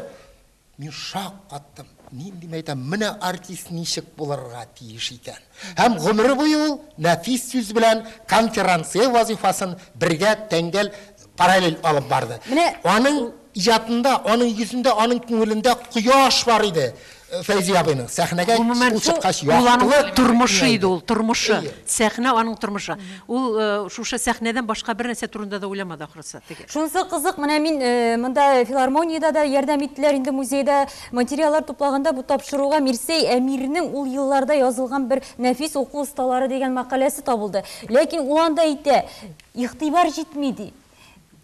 Мин шак каттым. Нинди мәйтәм, менә артист ничек булырга тиеш икән. Һәм гомере буе ул нәфис сүз белән конферансье вазифасын бергә тәңгәл параллель алып барды. Аның иҗатында, аның йөзендә, аның күңелендә кояш бар иде Фәйзи абыйның. Сәхнәгә ул чыккач яктылык тормышы иде ул, тормышы. Сәхнә аның тормышы. Ул шушы сәхнәдән башка бер нәрсә турында да уйламады ахрысы. Шунысы кызык, менә мин монда филармониядә дә ярдәм иттеләр, инде музейда материаллар туплаганда бу тапшыруга Мирсәй Әмирнең ул елларда язылган бер нәфис уку осталары дигән мәкаләсе табылды. Ләкин ул анда әйтә, игътибар җитми ди.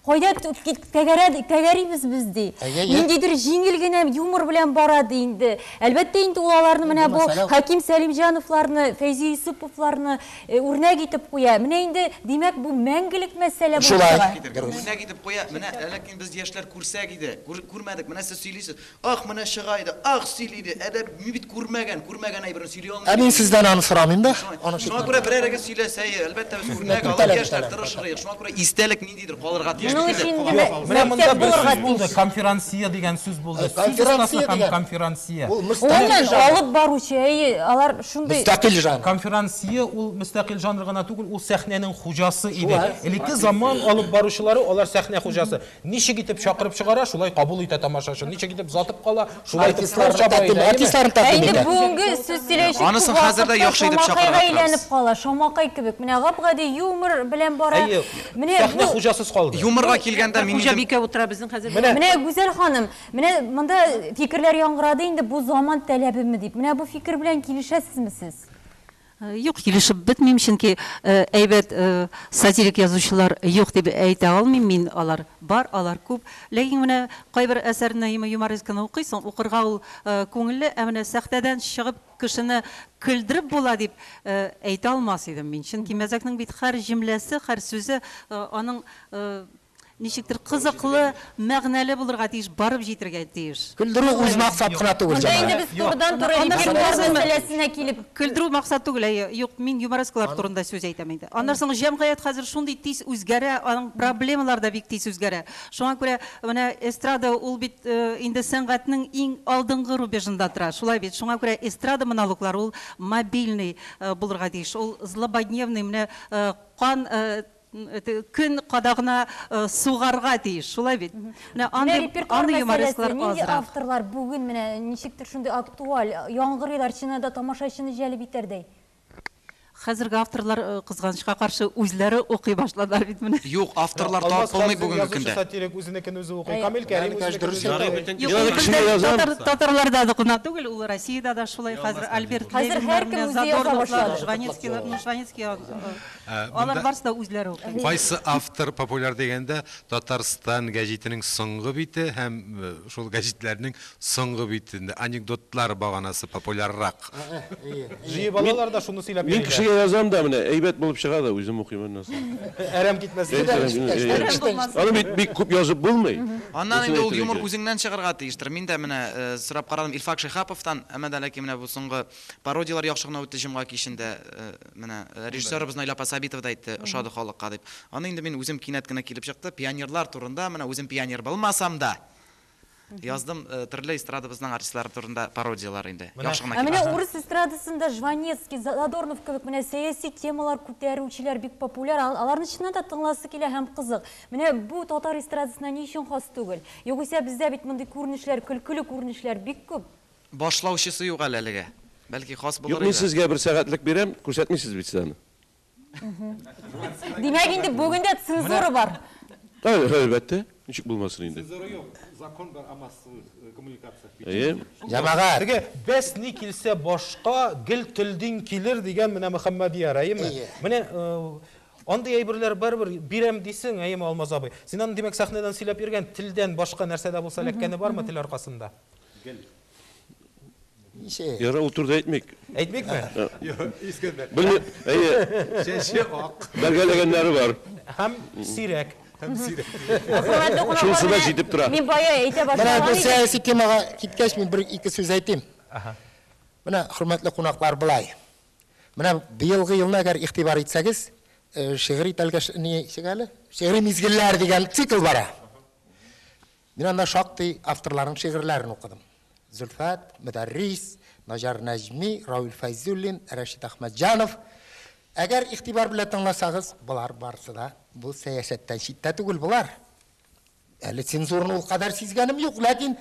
Кайда тәгәрибез без ди. Ниндидер җиңел генә юмор белән бара ди инде. Әлбәттә инде ул аларны менә бу Хәким Сәлимҗановларны, Фәйзи Юсуповларны үрнәк итеп куя. Менә инде, димәк, бу мәңгелек мәсьәлә булып чыга. Үрнәк итеп куя. Менә ләкин без яшьләр күрсәк иде, күрмәдек. Менә сез сөйлисез. Ах, менә чыга иде, ах, сөйли иде. Әдәп, мин бит күрмәгән, күрмәгән әйберне сөйли алмыйм. Ә мин сездән аны сорамыйм да. Шуңа күрә берәрегез сөйләсә, әлбәттә, без үрнәк алып яшьләр тырышыр идек. Шуңа күрә истәлек ниндидер калырга тиеш. Моның өчен инде Менә монда бер сүз булды, конферансье дигән сүз булды. Сүз остасы һәм конферансье. Гомумән, алып баручы, әйе, алар шундый. Мөстәкыйль жанр. Конферансье ул мөстәкыйль жанр гына түгел, ул сәхнәнең хуҗасы иде. Элекке заман алып баручылары, алар сәхнә хуҗасы. Ничек итеп чакырып чыгара, шулай кабул итә тамашачы. Ничек итеп затып кала, шулай итеп кул чаба иде. Артистларны тәкъдим итә. Ә инде итә. бүгенге сүз сөйләүче Анысын күп хәзер дә вакытта яхшы итеп чакырырга шамакайга торабыз. әйләнеп кала, шамакай кебек. Менә гап-гади юмор белән бара. Әйе, Менә сәхнә бу хуҗасыз калды. Юморга килгәндә мин үзем Хуҗабикә утыра безнең хәзер. Менә Менә Гүзәл ханым, менә монда фикерләр яңгырады инде, бу заман таләбеме дип. Менә бу фикер белән килешәсезме сез? Юк, килешеп бетмим, чөнки әйбәт сатирик язучылар юк дип әйтә алмыйм мин, алар бар, алар күп. Ләкин менә кайбер әсәрне, юморесканы укыйсың, укырга ул күңелле, ә менә сәхнәдән чыгып кешене көлдереп була дип әйтә алмас идем мин. Чөнки мәзәкнең бит һәр җөмләсе, һәр сүзе аның ничектер кызыклы, мәгънәле булырга тиеш, барып җитергә тиеш. Көлдерү үз максат кына түгел, Монда инде җәмәгать. без турыдан-туры репертуар мәсьәләсенә килеп. Көлдерү максат түгел, әйе. Юк, мин юморескалар турында сүз әйтәм инде. Аннан соң җәмгыять хәзер шундый тиз үзгәрә, аның проблемалары да бик тиз үзгәрә. Шуңа күрә менә эстрада ул бит инде сәнгатьнең иң алдынгы рубежында тора. Шулай бит. Шуңа күрә эстрада монологлары ул мобильный булырга тиеш. Ул злободневный, менә кан көн кадагына сугарга тиеш, шулай бит. Менә Менә репертуар андый мәсьәләсе, юморесклар нинди азрак. авторлар бүген менә ничектер шундый актуаль, яңгырыйлар, чыннан да тамашачыны җәлеп итәрдәй? Хәзерге авторлар кызганычка каршы үзләре укый башладылар бит менә. Юк, авторлар Алмаз тартылмый Хәмзин бүгенге язучы көндә. сатирик үзенекен үзе укый. Камил Кәрим үзенекен үзе укый. Юк, ул бездә татарларда да гына түгел, ул Россиядә дә шулай хәзер Альберт Хәзер Левиннар, һәркем менә үзе яза Задорновлар, башлады. Жванецкийлар, ну Жванецкий алар барысы да үзләре укый. Кайсы автор популяр дигәндә, Татарстан гәҗитенең соңгы бите һәм шул гәҗитләрнең соңгы битендә анекдотлар баганасы популяррак. Җыеп алалар да шуны сөйләп Мин йөриләр. кешегә Сезгә язам да менә, әйбәт булып чыга да, үзем укыйм аннан соң. Әрәм китмәсен. Аны бит бик күп язып булмый. Аннан инде ул юмор үзеңнән чыгарга тиештер. Мин дә менә сорап карадым Илфак Шиһаповтан, әмма дә ләкин менә бу соңгы пародияләр яхшы гына үтте җомга кичендә. Менә режиссерыбыз Наилә апа Сабитова да әйтте, ошады халыкка дип. Аны инде мин үзем кинәт кенә килеп чыкты. Пионерлар турында, менә үзем пионер булмасам да, Яздым төрле эстрадабызның артистлары турында пародияләр инде. Яхшы гына Ә менә килеп. урыс эстрадасында Жванецкий, Задорнов кебек менә сәяси темалар күтәрүчеләр бик популяр. Аларны чыннан да тыңласы килә һәм кызык. Менә бу татар эстрадасына ни өчен хас түгел? Югыйсә бездә бит мондый күренешләр, көлкеле күренешләр бик күп. Башлаучысы юк әле әлегә. Бәлки хас Юк, булыр мин иде. сезгә бер сәгатьлек бирәм, күрсәтмисез бит сез аны. Димәк, инде бүген дә цензура бар. Әлбәттә, ничек булмасын инде. Цензура юк, закон бар о массовых коммуникациях. Әйе. Җәмәгать. Теге бәс ни килсә башка, гел телдин килер дигән менә Мөхәммәдияр, әйеме? Менә андый әйберләр барыбер бирәм дисең, әйеме, Алмаз абый? Син аны, димәк, сәхнәдән сөйләп йөргән телдән башка нәрсә дә булса эләккәне бармы тел аркасында? Гел. Ничек? Ярар, ул турыда әйтмик. Әйтмикме? Юк, Искәндәр. Белмим, әйе. Чәче ак. Бәргәләгәннәре бар. Һәм сирәк. Һәм сирәк. Хөрмәтле кунаклар, Шунысы да менә җитеп тора. Мин бая әйтә Менә бу башлаган идем. сәяси темага киткәч, мин бер-ике сүз әйтим. Менә, хөрмәтле кунаклар, болай. Менә быелгы елны әгәр игътибар итсәгез, шигъри тәлгәш, ничек әле? Шигъри мизгелләр дигән цикл бара. Мин анда шактый авторларның шигырьләрен укыдым. Зөлфәт, Мөдәррис, Наҗар Нәҗми, Равил Фәйзуллин, Рәшит Әхмәтҗанов. Әгәр игътибар белән тыңласагыз, болар барысы да бу сәясәттән читтә түгел болар. Әле цензураны ул кадәр сизгәнем юк, ләкин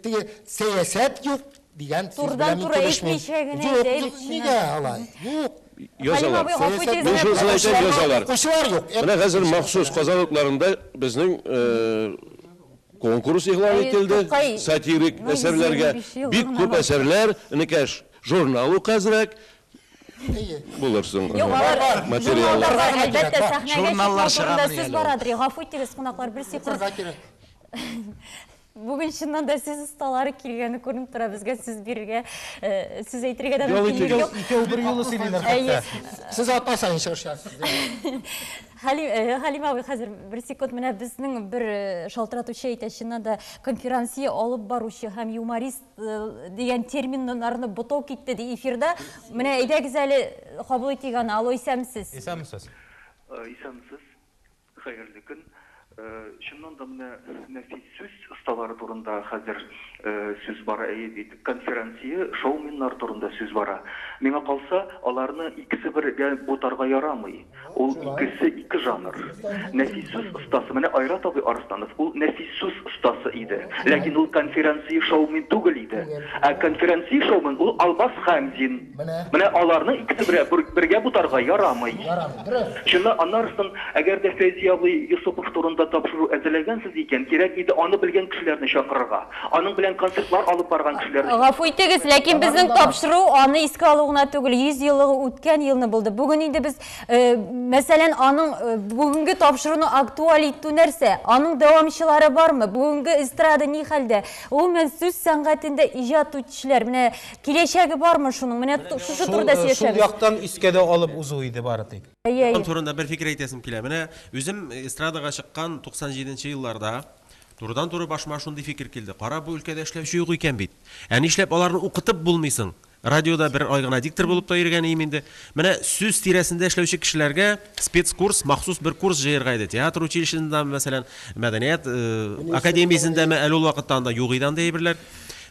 теге сәясәт юк дигән сүз белән мин Турыдан-туры килешмим. әйтмичә генә Юк, әйтә юк, бит, нигә чыннан. алай? Юк. Хәлим Язалар. абый, гафу итегез, Мин менә шунысын әйтәм, язалар. Укучылар юк. Менә хәзер махсус Казан утларында безнең конкурс игълан Әйе, ителде Тукай, сатирик ну, әсәрләргә. 125 ел Бик гына күп бар. әсәрләр, энекәш, журнал ук әзрәк булырсың. Юк, алар Материаллар. журналлар бар, әлбәттә, сәхнәгә Журналлар чыкмау турында чыгамыни сүз әле ул? барадыр. Гафу итегез, кунаклар, бер секунд. Укырга кирәк. Бүген чыннан да сүз осталары килгәне күренеп тора, безгә сүз бирергә, сүз әйтергә дә Ял мөмкинлек итегез. юк. Икәү бер юлы сөйлиләр Әйе. хәтта. Сез атна саен чыгыш ясыйсыз. Хәлим, Хәлим абый, хәзер бер секунд, менә безнең бер шалтыратучы әйтә, чыннан да конферансье алып баручы һәм юморист дигән терминнарны бутау китте ди эфирда. Менә әйдәгез әле кабул итик аны. Алло, исәнмесез. Исәнмесез. Исәнмесез. Хәерле көн. Чыннан да менә нәфис сүз осталары турында хәзер сүз бара, әйе бит. Конферансье, шоуменнар турында сүз бара. Миңа калса, аларны икесе бергә бутарга ярамый. Ул икесе ике жанр. Нәфис сүз остасы, менә Айрат абый Арсланов, ул нәфис сүз остасы иде. Ләкин ул конферансье, шоумен түгел иде. Ә конферансье, шоумен ул Алмаз Хәмзин. Менә аларны икесе бергә бутарга ярамый. Ярамый, дөрес. Чыннан аннарысын, әгәр дә Фәйзи абый Йосыпов турында тапшыру әзерләгәнсез икән, кирәк иде аны белгән кешеләрне чакырырга. Аның белән концертлар алып барган кешеләрне. Гафу итегез, ләкин безнең тапшыру аны искә алу гына түгел, 100 еллыгы үткән елны булды. Бүген инде без, мәсәлән, аның бүгенге тапшыруны актуаль итү нәрсә? Аның дәвамчылары бармы? Бүгенге эстрада ни хәлдә? Гомумән, сүз сәнгатендә иҗат итүчеләр, менә киләчәге бармы шуның? Менә шушы турыда Шул сөйләшәбез. яктан искә дә алып узу иде бары тик. Әйе, Аның турында бер фикер әйтәсем килә. Менә үзем эстрадага чыккан 97 елларда турыдан-туры башыма шундый фикер килде. Кара, бу өлкәдә эшләүче юк икән бит. Ә нишләп аларны укытып булмыйсың? Радиода бер ай гына диктор булып та йөргән идем инде. Менә сүз тирәсендә эшләүче кешеләргә спецкурс, махсус бер курс җыярга иде. Театр училищесында, мәсәлән, мәдәният академиясендәме, әле ул вакытта анда юк иде андый әйберләр.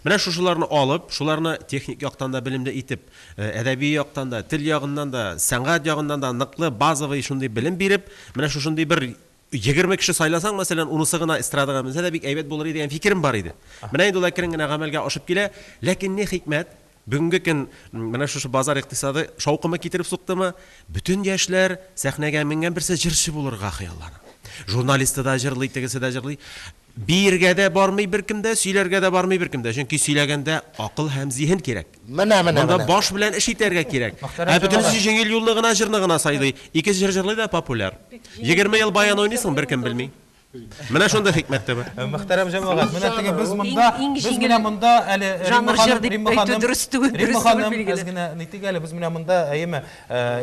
Менә шушыларны алып, шуларны техник яктан да белемле итеп, әдәби яктан да, тел ягыннан да, сәнгать ягыннан да ныклы базовый шундый белем биреп, менә шушындый бер 20 кеше сайласаң, мәсәлән, унысы гына эстрадага менсә дә бик әйбәт булыр иде дигән фикерем бар иде. Менә инде ул әкрен генә гамәлгә ашып килә, ләкин ни хикмәт, бүгенге көн менә шушы базар икътисады шаукымы китереп суктымы, бөтен яшьләр сәхнәгә менгән берсе җырчы булырга хыяллана. Журналисты да җырлый, тегесе дә җырлый. Биергә дә бармый беркем дә, сөйләргә дә бармый беркем дә. Чөнки сөйләгәндә акыл һәм зиһен кирәк. Менә, менә, Монда менә. баш белән эш итәргә кирәк. Мөхтәрәм Ә бөтенесе җәмәгать. җиңел юлны гына, җырны гына сайлый. Ике җыр җырлый да популяр. 20 ел баян уйныйсың, беркем белми. Менә шунда хикмәт тә бар. Мөхтәрәм җәмәгать, менә теге без монда, без менә монда әле Римма ханым, Римма ханым, дөрес түгел, Римма ханым, әз генә нитик әле, без менә монда, әйеме,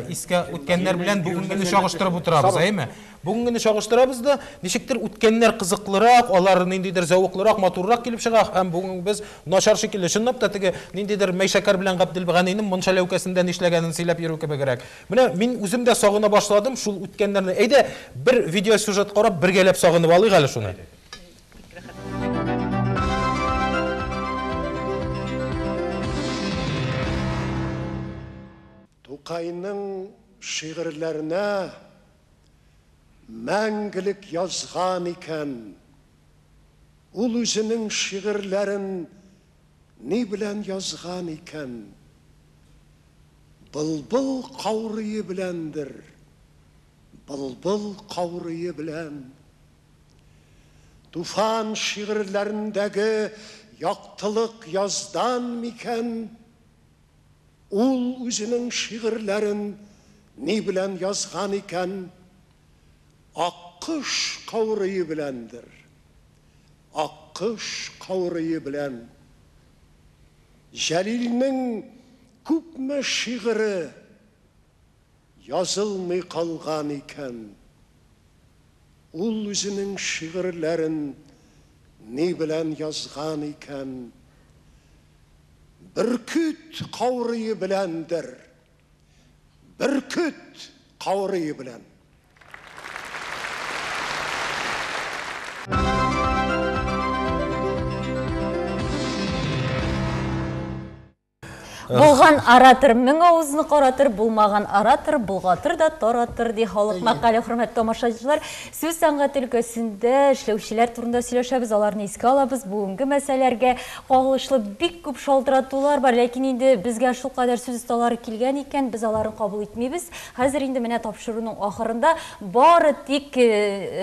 искә үткәннәр белән бүгенгене чагыштырып утырабыз, әйеме? Бүгенгене чагыштырабыз да, ничектер үткәннәр кызыклырак, алар ниндидер зәвыклырак, матуррак килеп чыга, һәм бүген без начар шикелле. Чынлап та теге ниндидер Мәйшәкәр белән Габделганиның мунча ләүкәсендә нишләгәнен сөйләп йөрү кебегрәк. Менә мин үзем дә сагына башладым шул үткәннәрне. Әйдә, бер видеосюжет карап, бергәләп сагынып алыйк әле шуны. Тукайның шигырьләренә мәңгелек язган икән. Ул үзенең шигырьләрен ни белән язган икән? Былбыл каурые беләндер, былбыл каурые белән. Туфан шигырьләрендәге яктылык яздан микән? Ул үзенең шигырьләрен ни белән язган икән? Аккош каурые беләндер, аккош каурые белән. Җәлилнең күпме шигыре язылмый калган икән? Ул үзенең шигырьләрен ни белән язган икән? Бөркет каурые беләндер, бөркет каурые белән. Булган оратор мең авызны каратыр, булмаган оратор болгатыр да таратыр, ди халык мәкале. Хөрмәтле тамашачылар, сүз сәнгате өлкәсендә эшләүчеләр турында сөйләшәбез, аларны искә алабыз. Бүгенге мәсьәләләргә кагылышлы бик күп шалтыратулар бар, ләкин инде безгә шулкадәр сүз осталары килгән икән, без аларын кабул итмибез. Хәзер инде менә тапшыруның ахырында бары тик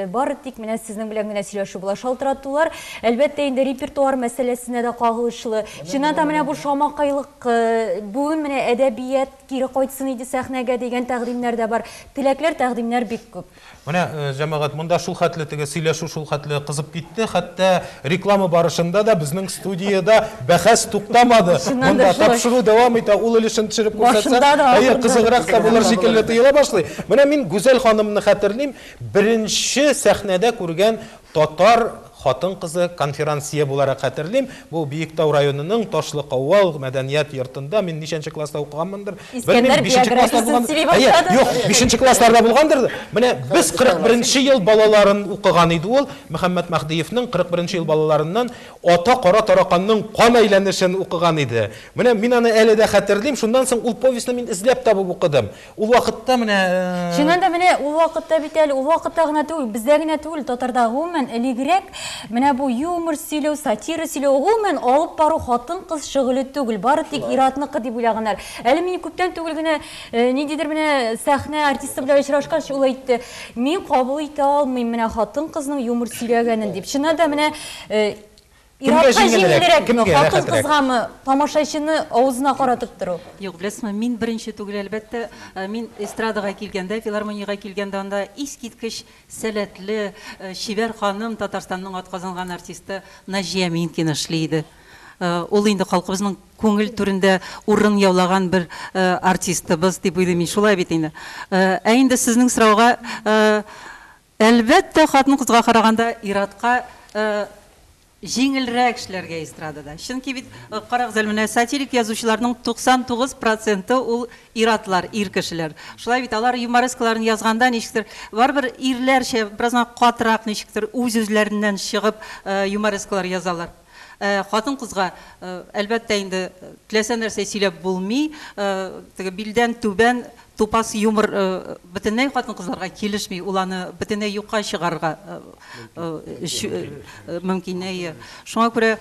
бары тик менә сезнең белән генә сөйләшү була. Шалтыратулар, әлбәттә инде репертуар мәсьәләсенә дә кагылышлы. Чыннан да менә бу шамакайлык, бүген менә әдәбият кире кайтсын иде сәхнәгә дигән тәкъдимнәр дә бар. Теләкләр, тәкъдимнәр бик күп. Менә, җәмәгать, монда шул хәтле теге сөйләшү шул хәтле кызып китте, хәтта реклама барышында да безнең студиядә бәхәс туктамады. Монда тапшыру дәвам итә, ул өлешен төшереп күрсәтсәк, әйе, кызыграк та булыр шикелле тоела башлый. Менә мин Гүзәл ханымны хәтерлим, беренче сәхнәдә күргән татар хатын-кызы конферансье буларак хәтерлим. Бу Биектау районының Ташлы Кавал мәдәният йортында мин ничәнче класста укыганмындыр, белмим, бишенче класста булган. Әйе, юк, бишенче классларда булгандыр. Менә без 41 нче ел балаларын укыган иде ул, Мөхәммәт Мәһдиевнең 41 нче ел балаларыннан Ата кара тараканның кан әйләнешен укыган иде. Менә мин аны әле дә хәтерлим. Шуннан соң ул повестьны мин эзләп табып укыдым. Ул вакытта менә. Чыннан да менә ул вакытта бит әле, ул вакытта гына түгел, бездә генә түгел, татарда гомумән элегрәк менә бу юмор сөйләү, сатира сөйләү, гомумән алып бару хатын-кыз шөгыле түгел, бары тик ир-атныкы дип уйлаганнар. Әле мин күптән түгел генә ниндидер менә сәхнә артисты белән очрашкач, ул әйтте, мин кабул итә алмыйм менә хатын-кызның юмор сөйләгәнен дип. Чыннан да менә Кемгә Ир-атка җиңелрәк, җиңелрәкме, кемгә рәхәтрәк? хатын-кызгамы тамашачыны авызына каратып тору? Юк, беләсезме, мин беренче түгел, әлбәттә. Мин эстрадага килгәндә, филармониягә килгәндә, анда искиткеч сәләтле, чибәр ханым, Татарстанның атказанган артисты Наҗия Минкина эшли иде. Ул инде халкыбызның күңел түрендә урын яулаган бер артистыбыз дип уйлыйм мин, шулай бит инде. Ә инде сезнең сорауга, әлбәттә, хатын-кызга караганда ир-атка җиңелрәк эшләргә эстрадада. Чөнки бит, карагыз әле, менә сатирик язучыларның 99 проценты ул ир-атлар, ир кешеләр. Шулай бит, алар юморескаларын язганда ничектер, барыбер ирләрчә, бераз гына катырак ничектер, үз-үзләреннән чыгып юморескалар язалар. Ә хатын-кызга, әлбәттә инде, теләсә нәрсә сөйләп булмый, теге билдән түбән тупас юмор бөтенләй хатын-кызларга килешми, ул аны бөтенләй юкка чыгарырга мөмкин. Әйе. Шуңа күрә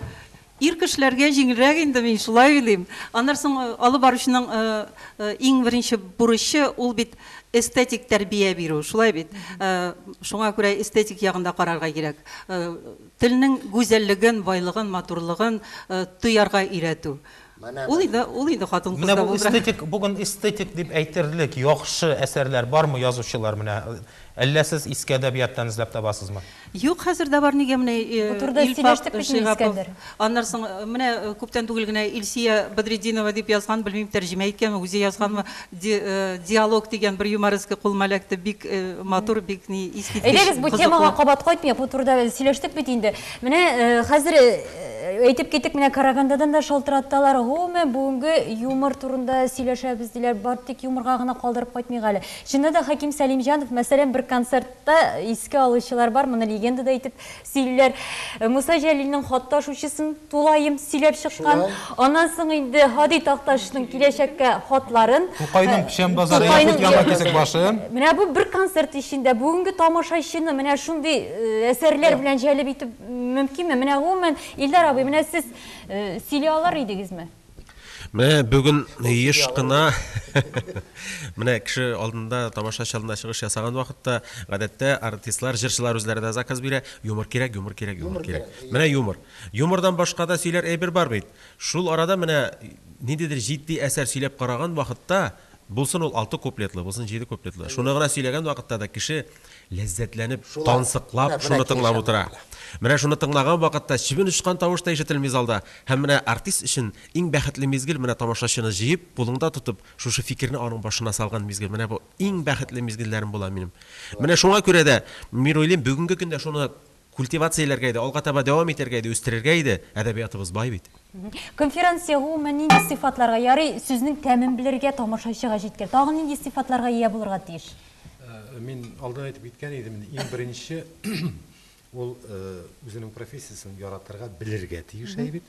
ир кешеләргә җиңелрәк инде, мин шулай уйлыйм. Аннан соң алып баручының иң беренче бурычы ул бит эстетик тәрбия бирү, шулай бит. Шуңа күрә эстетик ягын да карарга кирәк. Телнең гүзәллеген, байлыгын, матурлыгын тоярга өйрәтү. Ул инде, ул инде хатын-кыз Менә да бу булдыра. эстетик, бүген эстетик дип әйтерлек яхшы әсәрләр бармы язучылар менә? Әллә сез иске әдәбияттан эзләп табасызмы? Юк, хәзер дә бар нигә менә Бу турыда Илфак сөйләштек бит инде, Шиһапов. Искәндәр. Аннан соң менә күптән түгел генә Илсия Бадретдинова дип язган, белмим, тәрҗемә иткәнме, үзе язганмы, Диалог дигән бер юмореска кулыма эләкте, бик матур, бик ни искиткеч Әйдәгез, бу темага кызыклы. кабат кайтмыйк, бу турыда сөйләштек бит инде. Менә хәзер әйтеп киттек, менә Карагандадан да шалтыраттылар. Гомумән, бүгенге юмор турында сөйләшәбез диләр, бар тик юморга гына калдырып кайтмыйк әле. Чыннан да Хәким Сәлимҗанов, мәсәлән, бер концертта искә алучылар бар, моны легенда да итеп сөйлиләр. Муса Җәлилнең хат ташучысын тулаем сөйләп чыккан. Аннан соң инде Һади Такташның киләчәккә хатларын. Тукайның Печән базары, Тукайның Якут яңа кисек башы. Менә бу бер концерт эчендә бүгенге тамашачыны менә шундый әсәрләр белән җәлеп итеп мөмкинме? Менә гомумән, Илдар абый, менә сез сөйли алыр идегезме? Менә бүген еш кына менә кеше алдында, тамашачы алдында чыгыш ясаган вакытта, гадәттә артистлар, җырчылар үзләре дә заказ бирә. Юмор кирәк, юмор кирәк, юмор кирәк. Менә юмор. Юмордан башка да сөйләр әйбер бар бит. Шул арада менә ниндидер җитди әсәр сөйләп караган вакытта, булсын ул 6 куплетлы, булсын 7 куплетлы. Шуны гына сөйләгән вакытта да кеше ләззәтләнеп, тансыклап шуны тыңлап утыра. Менә шуны тыңлаган вакытта чебен очкан тавыш та ишетелми залда. Һәм менә артист өчен иң бәхетле мизгел менә тамашачыны җыеп, кулыңда тотып, шушы фикерне аның башына салган мизгел. Менә бу иң бәхетле мизгелләрем була минем. Менә шуңа күрә дә мин уйлыйм, бүгенге көндә шуны культивацияләргә иде, алга таба дәвам итәргә иде, үстерергә иде. Әдәбиятыбыз бай бит. Конференция гомумән нинди сыйфатларга, ярый сүзнең тәмен белергә, тамашачыга җиткер. Тагын нинди сыйфатларга ия булырга тиеш? Мин алдан әйтеп киткән идем, иң беренче ул үзенең профессиясен яратырга, белергә тиеш әйбит.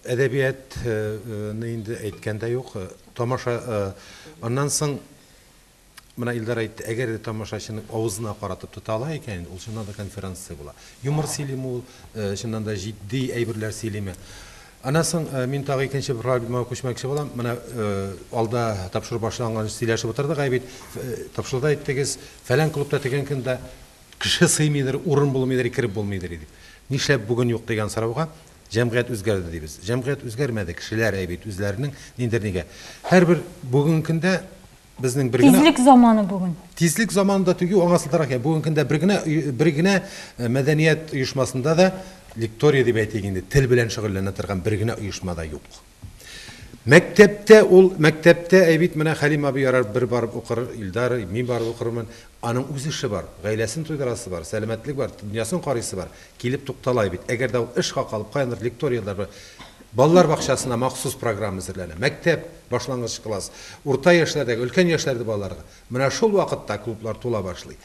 Әдәбиятны инде әйткәндә юк, тамаша, аннан соң менә Илдар әйтте, әгәр дә тамашачының авызына каратып тота ала икән, ул чыннан да конференция була. Юмор сөйлиме ул, чыннан да җитди әйберләр сөйлиме. Аннан соң мин тагы икенче бер проблемага күчмәкче булам. Менә алда тапшыру башланганчы сөйләшеп утырдык, әй бит, тапшыруда әйттегез, фәлән клубта тегән көндә кеше сыймыйдыр, урын булмыйдыр, кереп булмыйдыр дип. Нишләп бүген юк дигән сорауга җәмгыять үзгәрде дибез. Җәмгыять үзгәрмәде, кешеләр әй бит үзләренең ниндер нигә. Һәрбер бүгенге көндә безнең бер генә Тизлек заманы бүген. Тизлек заманында түгел, аңа сылтарак, бүгенге көндә бер генә бер генә мәдәният оешмасында да лектория дип әйтик инде, тел белән шөгыльләнә торган бер генә оешма да юк. Мәктәптә ул, мәктәптә әй бит менә Хәлим абый ярар бер барып укыр, Илдар, мин барып укырмын. Аның үз эше бар, гаиләсен туйдырасы бар, сәламәтлек бар, дөньясын карыйсы бар. Килеп туктала бит. Әгәр дә ул эш хакы алып каяндыр лекторияләр бар. Балалар бакчасына махсус программа әзерләнә. Мәктәп, башлангыч класс, урта яшьләрдәге, өлкән яшьләрдә балаларга. Менә шул вакытта клублар тула башлый.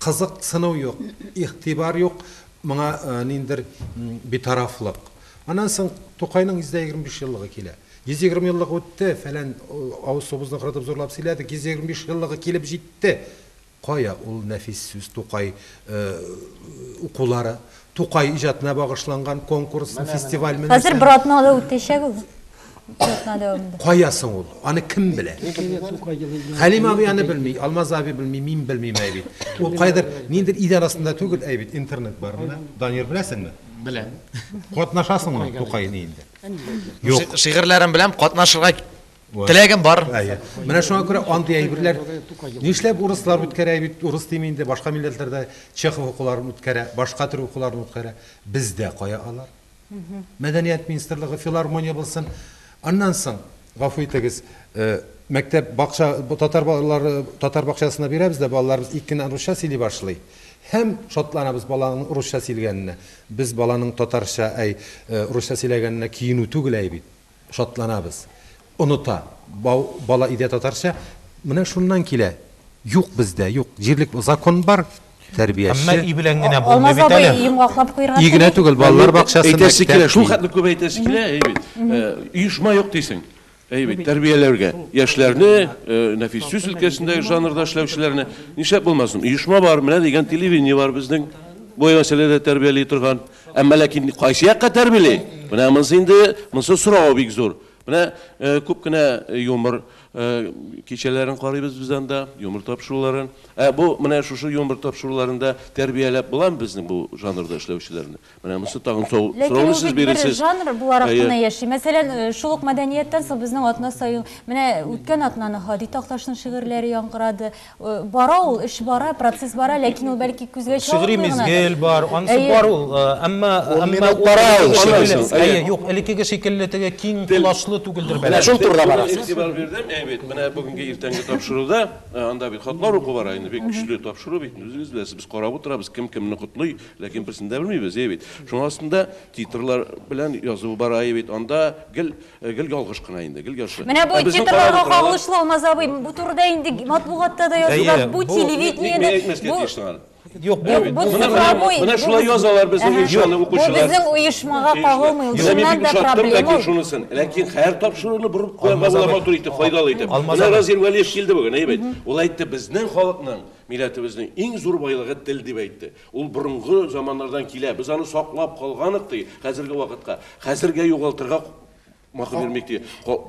Кызыксыну юк, игътибар юк, моңа ниндер битарафлык. Аннан соң Тукайның 125 еллыгы килә. 120 еллыгы үтте, фәлән авыз суыбызны корытып зурлап сөйләдек, 125 еллыгы килеп җитте. Кая ул нәфис сүз Тукай укулары, Тукай иҗатына багышланган конкурс, фестиваль менә. Хәзер бер атна да үтәчәк ул. Бер атна дәвамында. Кая соң ул? Аны кем белә? Хәлим абый аны белми, Алмаз абый белми, мин белмим әй бит. Ул кайдыр ниндер идән астында түгел әй бит, интернет бар менә. Данир беләсеңме? Беләм. Катнашасыңмы Тукай инде? Юк. Шигырьләрен беләм, катнашырга теләгем бар. Менә шуңа күрә андый әйберләр нишләп урыслар үткәрә бит, урыс дим инде, башка милләтләрдә Чехов укуларын үткәрә, башка төр укуларын үткәрә. Бездә кая алар? Мәдәният министрлыгы, филармония булсын. Аннан соң, гафу итегез, мәктәп бакча татар балалары татар бакчасына бирәбез дә балаларыбыз ике кенә русча сөйли башлый. Һәм шатланабыз баланың русча сөйләгәненә. Без баланың татарча, әй, русча сөйләгәненә киенү түгел әй бит. Шатланабыз. Оныта. Бала өйдә татарча. Менә шуннан килә. Юк бездә, юк. Җирлек закон бар, тәрбияче. Әмма өй белән генә булмый Алмаз бит абый әле. йомгаклап куярга Өй генә тели. түгел, балалар бакчасы, Әйтәсе килә, мәктәп. шул хәтле күп әйтәсе килә, әй бит. Оешма юк дисең. Әй бит, тәрбияләргә яшьләрне, нәфис сүз өлкәсендәге жанрда эшләүчеләрне нишләп булмасын? Оешма бар, менә дигән телевидение бар безнең. Бу мәсьәләдә тәрбияли торган. Әмма ләкин кайсы якка тәрбияли? Менә монысы инде, монысы сорау бик зур. Менә күп кенә юмор кичәләрен карыйбыз без анда, юмор тапшыруларын. Ә бу менә шушы юмор тапшыруларында тәрбияләп буламы безнең бу жанрда эшләүчеләрне? Менә монысы тагын Ләкин сорауны ул сез бит бер бирерсез. жанр буларак Әйе. кына яши. Мәсәлән, шул ук мәдәнияттән соң безнең атна саен, менә үткән атнаны Һади Такташның шигырьләре яңгырады. Бара ул, эш бара, процесс бара, ләкин ул бәлки күзгә Шигъри чалынмый гынадыр. мизгел бар, анысы Әйе. бар ул, әмма Ун әмма минут ул бара ул элеккеге шигъри шикелле, мизгел. әйе, юк, элеккеге шикелле теге киң колачлы түгелдер Менә бәлки. Шул турыда бара. Игътибар бирдем, әй бит, менә бүгенге иртәнге тапшыруда, анда бит хатлар уку бара инде, бик көчле тапшыру бит, үзегез беләсез, без карап утырабыз, кем кемне котлый, ләкин берсен дә белмибез, әй бит. Шуның астында титрлар белән язу бара, әй бит, анда гел гел ялгыш кына инде, гел ялгыш. Менә бу Ә безнең титрларга карап утыралар. кагылышлы, Алмаз абый, бу турыда инде матбугатта да язылган, Әйе, бу бу- Ник мин телевидениедә, әйтмәскә бу тиеш аңа? Юк, бу Әй бит, бу менә- цифровой, Менә бу шулай без- язалар безнең Әһә. иншаны Бу укучылар. безнең оешмага кагылмый, ул Менә мин чыннан бик да ошаттым, проблема ләкин ул. шунысын. Ләкин һәр тапшыруны борып куярга Алмаз була абый. матур итеп, файдалы итеп. Алмаз Менә абый. Разил Вәлиев килде бүген, әйе бит. Ул әйтте, безнең халыкның, милләтебезнең иң зур байлыгы тел дип әйтте. Ул борынгы заманнардан килә. Без аны саклап калганык ди хәзерге вакытка. Хәзергә югалтырга махы бирмик ди.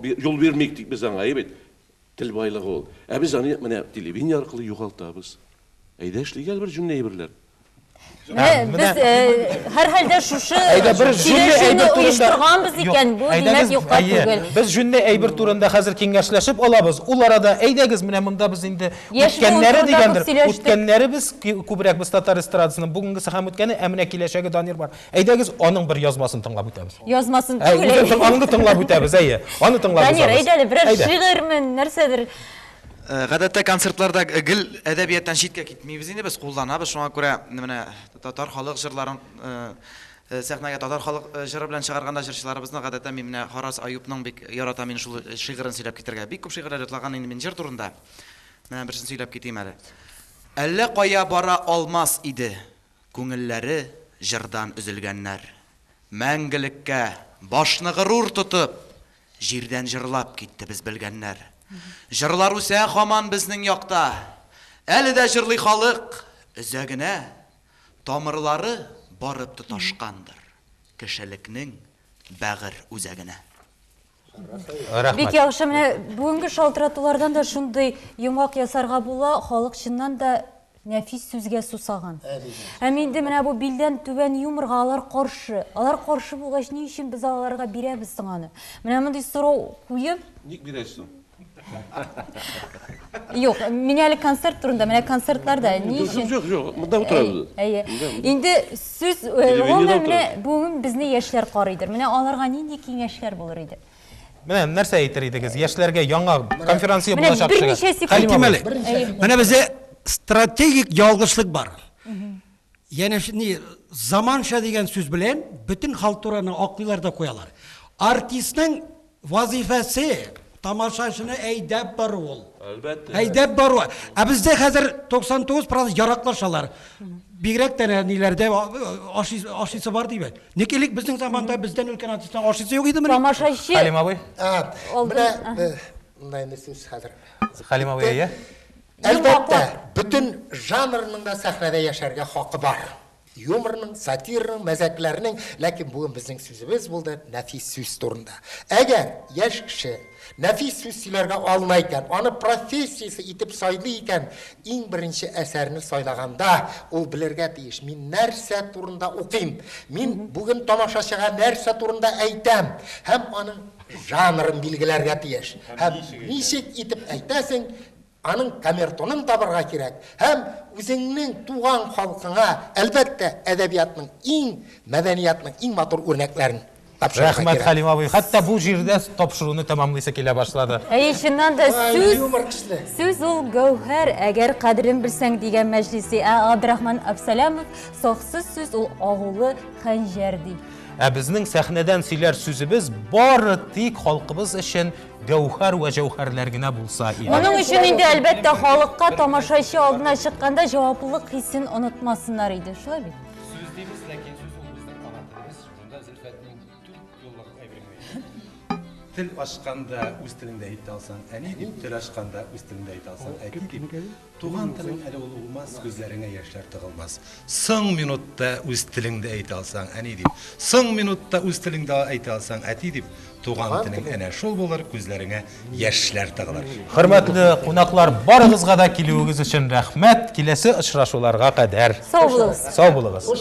Юл бирмик ди без аңа, әйе бит. Тел байлыгы ул. Ә без аны менә телевидение аркылы югалтабыз. Әйдә эшлик әле бер җүнле әйберләр. Менә без һәрхәлдә шушы Әйдә бер җүнле сөйләшүне әйбер турында оештырганбыз Юк, икән, бу димәк әйдәгез, юкка әйе, түгел. Без җүнле әйбер турында хәзер киңәшләшеп алабыз. Ул арада әйдәгез, менә монда без инде Яшь буын үткәннәре турында күп дигәндер. сөйләштек. Үткәннәре без күбрәк без татар эстрадасының бүгенгесе һәм үткәне, ә менә киләчәге Данир бар. Әйдәгез, аның бер язмасын тыңлап үтәбез. Язмасын Әй, түгел. үзен тың- аны тыңлап үтәбез, әйе. Аны тыңлап Данир, узабыз. әйдә әле, берәр Әйдә. шигырьме, нәрсәдер. Гадәттә концертларда гел әдәбияттан читкә китмибез инде, без кулланабыз. Шуңа күрә менә татар халык җырларын сәхнәгә татар халык җыры белән чыгарганда җырчыларыбызны гадәттә мин менә Харас Аюпның бик яратам мин шул шигырен сөйләп китәргә. Бик күп шигырьләр ятлаган инде мин җыр турында. Менә берсен сөйләп китим әле. Әллә кая бара алмас иде, күңелләре җырдан өзелгәннәр. Мәңгелеккә башны горур тотып, җирдән җырлап китте без белгәннәр. Җырлар үсә һаман безнең якта. Әле дә җырлый халык, өзә генә. Тамырлары барып тоташкандыр кешелекнең бәгырь үзәгенә. Рәхмәт. Бик яхшы, менә бүгенге шалтыратулардан да шундый йомгак ясарга була, халык чыннан да нәфис сүзгә сусаган. Һәм инде менә бу билдән түбән юморга алар каршы. Алар каршы булгач, ни өчен без аларга бирәбез соң аны? Менә мондый сорау куеп, Ник бирәсең? Юк, мин әле концерт турында, менә концертларда ни Юк, өчен? юк, юк, монда утырабыз. Әйе. Монда, монда. Инде сүз, Телевидениедә гомумән, менә утырабыз. бүген безне яшьләр карыйдыр. Менә аларга нинди киңәшләр булыр иде? Менә нәрсә әйтер идегез? Яшьләргә яңа конференция Менә булачак берничә кешегә. секунд. Хәлим Әйтим абый. әле. Менә бездә стратегик ялгышлык бар. Янә ни заманча дигән сүз белән бөтен халтураны аклыйлар да куялар. Артистның вазифасы тамашачыны әйдәп бару ул. Әлбәттә. Әйдәп бару. Ә бездә хәзер 99% яраклашалар. Бигрәк тә ниләрдә ашыйсы бар дибез. Ник элек безнең заманда бездән өлкән артистлар ашыйсы юк идеме? Тамашачы Хәлим абый. Менә монда инде сүз хәзер. Хәлим абый, әйе. Әлбәттә, бөтен жанрның да сәхнәдә яшәргә хакы бар. Юморның, сатираның, мәзәкләрнең, ләкин бүген безнең сүзебез булды нәфис сүз турында. Әгәр яшь кеше нәфис сүз сөйләргә алына икән, аны профессиясе итеп сайлый икән, иң беренче әсәрне сайлаганда ул белергә тиеш, мин нәрсә турында укыйм, мин бүген тамашачыга нәрсә турында әйтәм, һәм аның жанрын билгеләргә тиеш. Һәм ничек итеп әйтәсең, аның камертонын табырга кирәк. Һәм үзеңнең туган халкыңа, әлбәттә, әдәбиятның иң, мәдәниятның иң матур үрнәкләрен тапшырырга Рәхмәт, кирәк. Хәлим абый. Хәтта бу җирдә тапшыруны тәмамлыйсы килә башлады. Әйе, чыннан да Ай, сүз, юмор көчле. сүз ул гәүһәр, әгәр кадерен белсәң дигән мәҗлиси. Ә Абдрахман Абсалямов саксыз сүз ул агулы хәнҗәр ди. Ә безнең сәхнәдән сөйләр сүзебез бары тик халкыбыз өчен гәүһәр вә җәүһәрләр генә булса иде. Моның өчен инде әлбәттә халыкка тамашачы алдына чыкканда җаваплылык хисен онытмасыннар иде. Шулай бит? Сүз дибез, ләкин сүз ул безнең ана телебез. Шунда Зөлфәтнең 4 юллык әйберен. Тел ачканда үз телеңдә әйтә алсаң, әни дип, тел ачканда үз телеңдә әйтә алсаң, әти дип, туган телең әле ул улмас, күзләреңә яшьләр тыгылмас. Соң минутта үз телеңдә әйтә алсаң, әни дип, соң минутта үз телеңдә әйтә алсаң, әти дип, туган телең әнә шул булыр, күзләреңә яшьләр тыгылыр. Хөрмәтле кунаклар, барыгызга да килүегез өчен рәхмәт. Киләсе очрашуларга кадәр. Сау булыгыз. Сау булыгыз.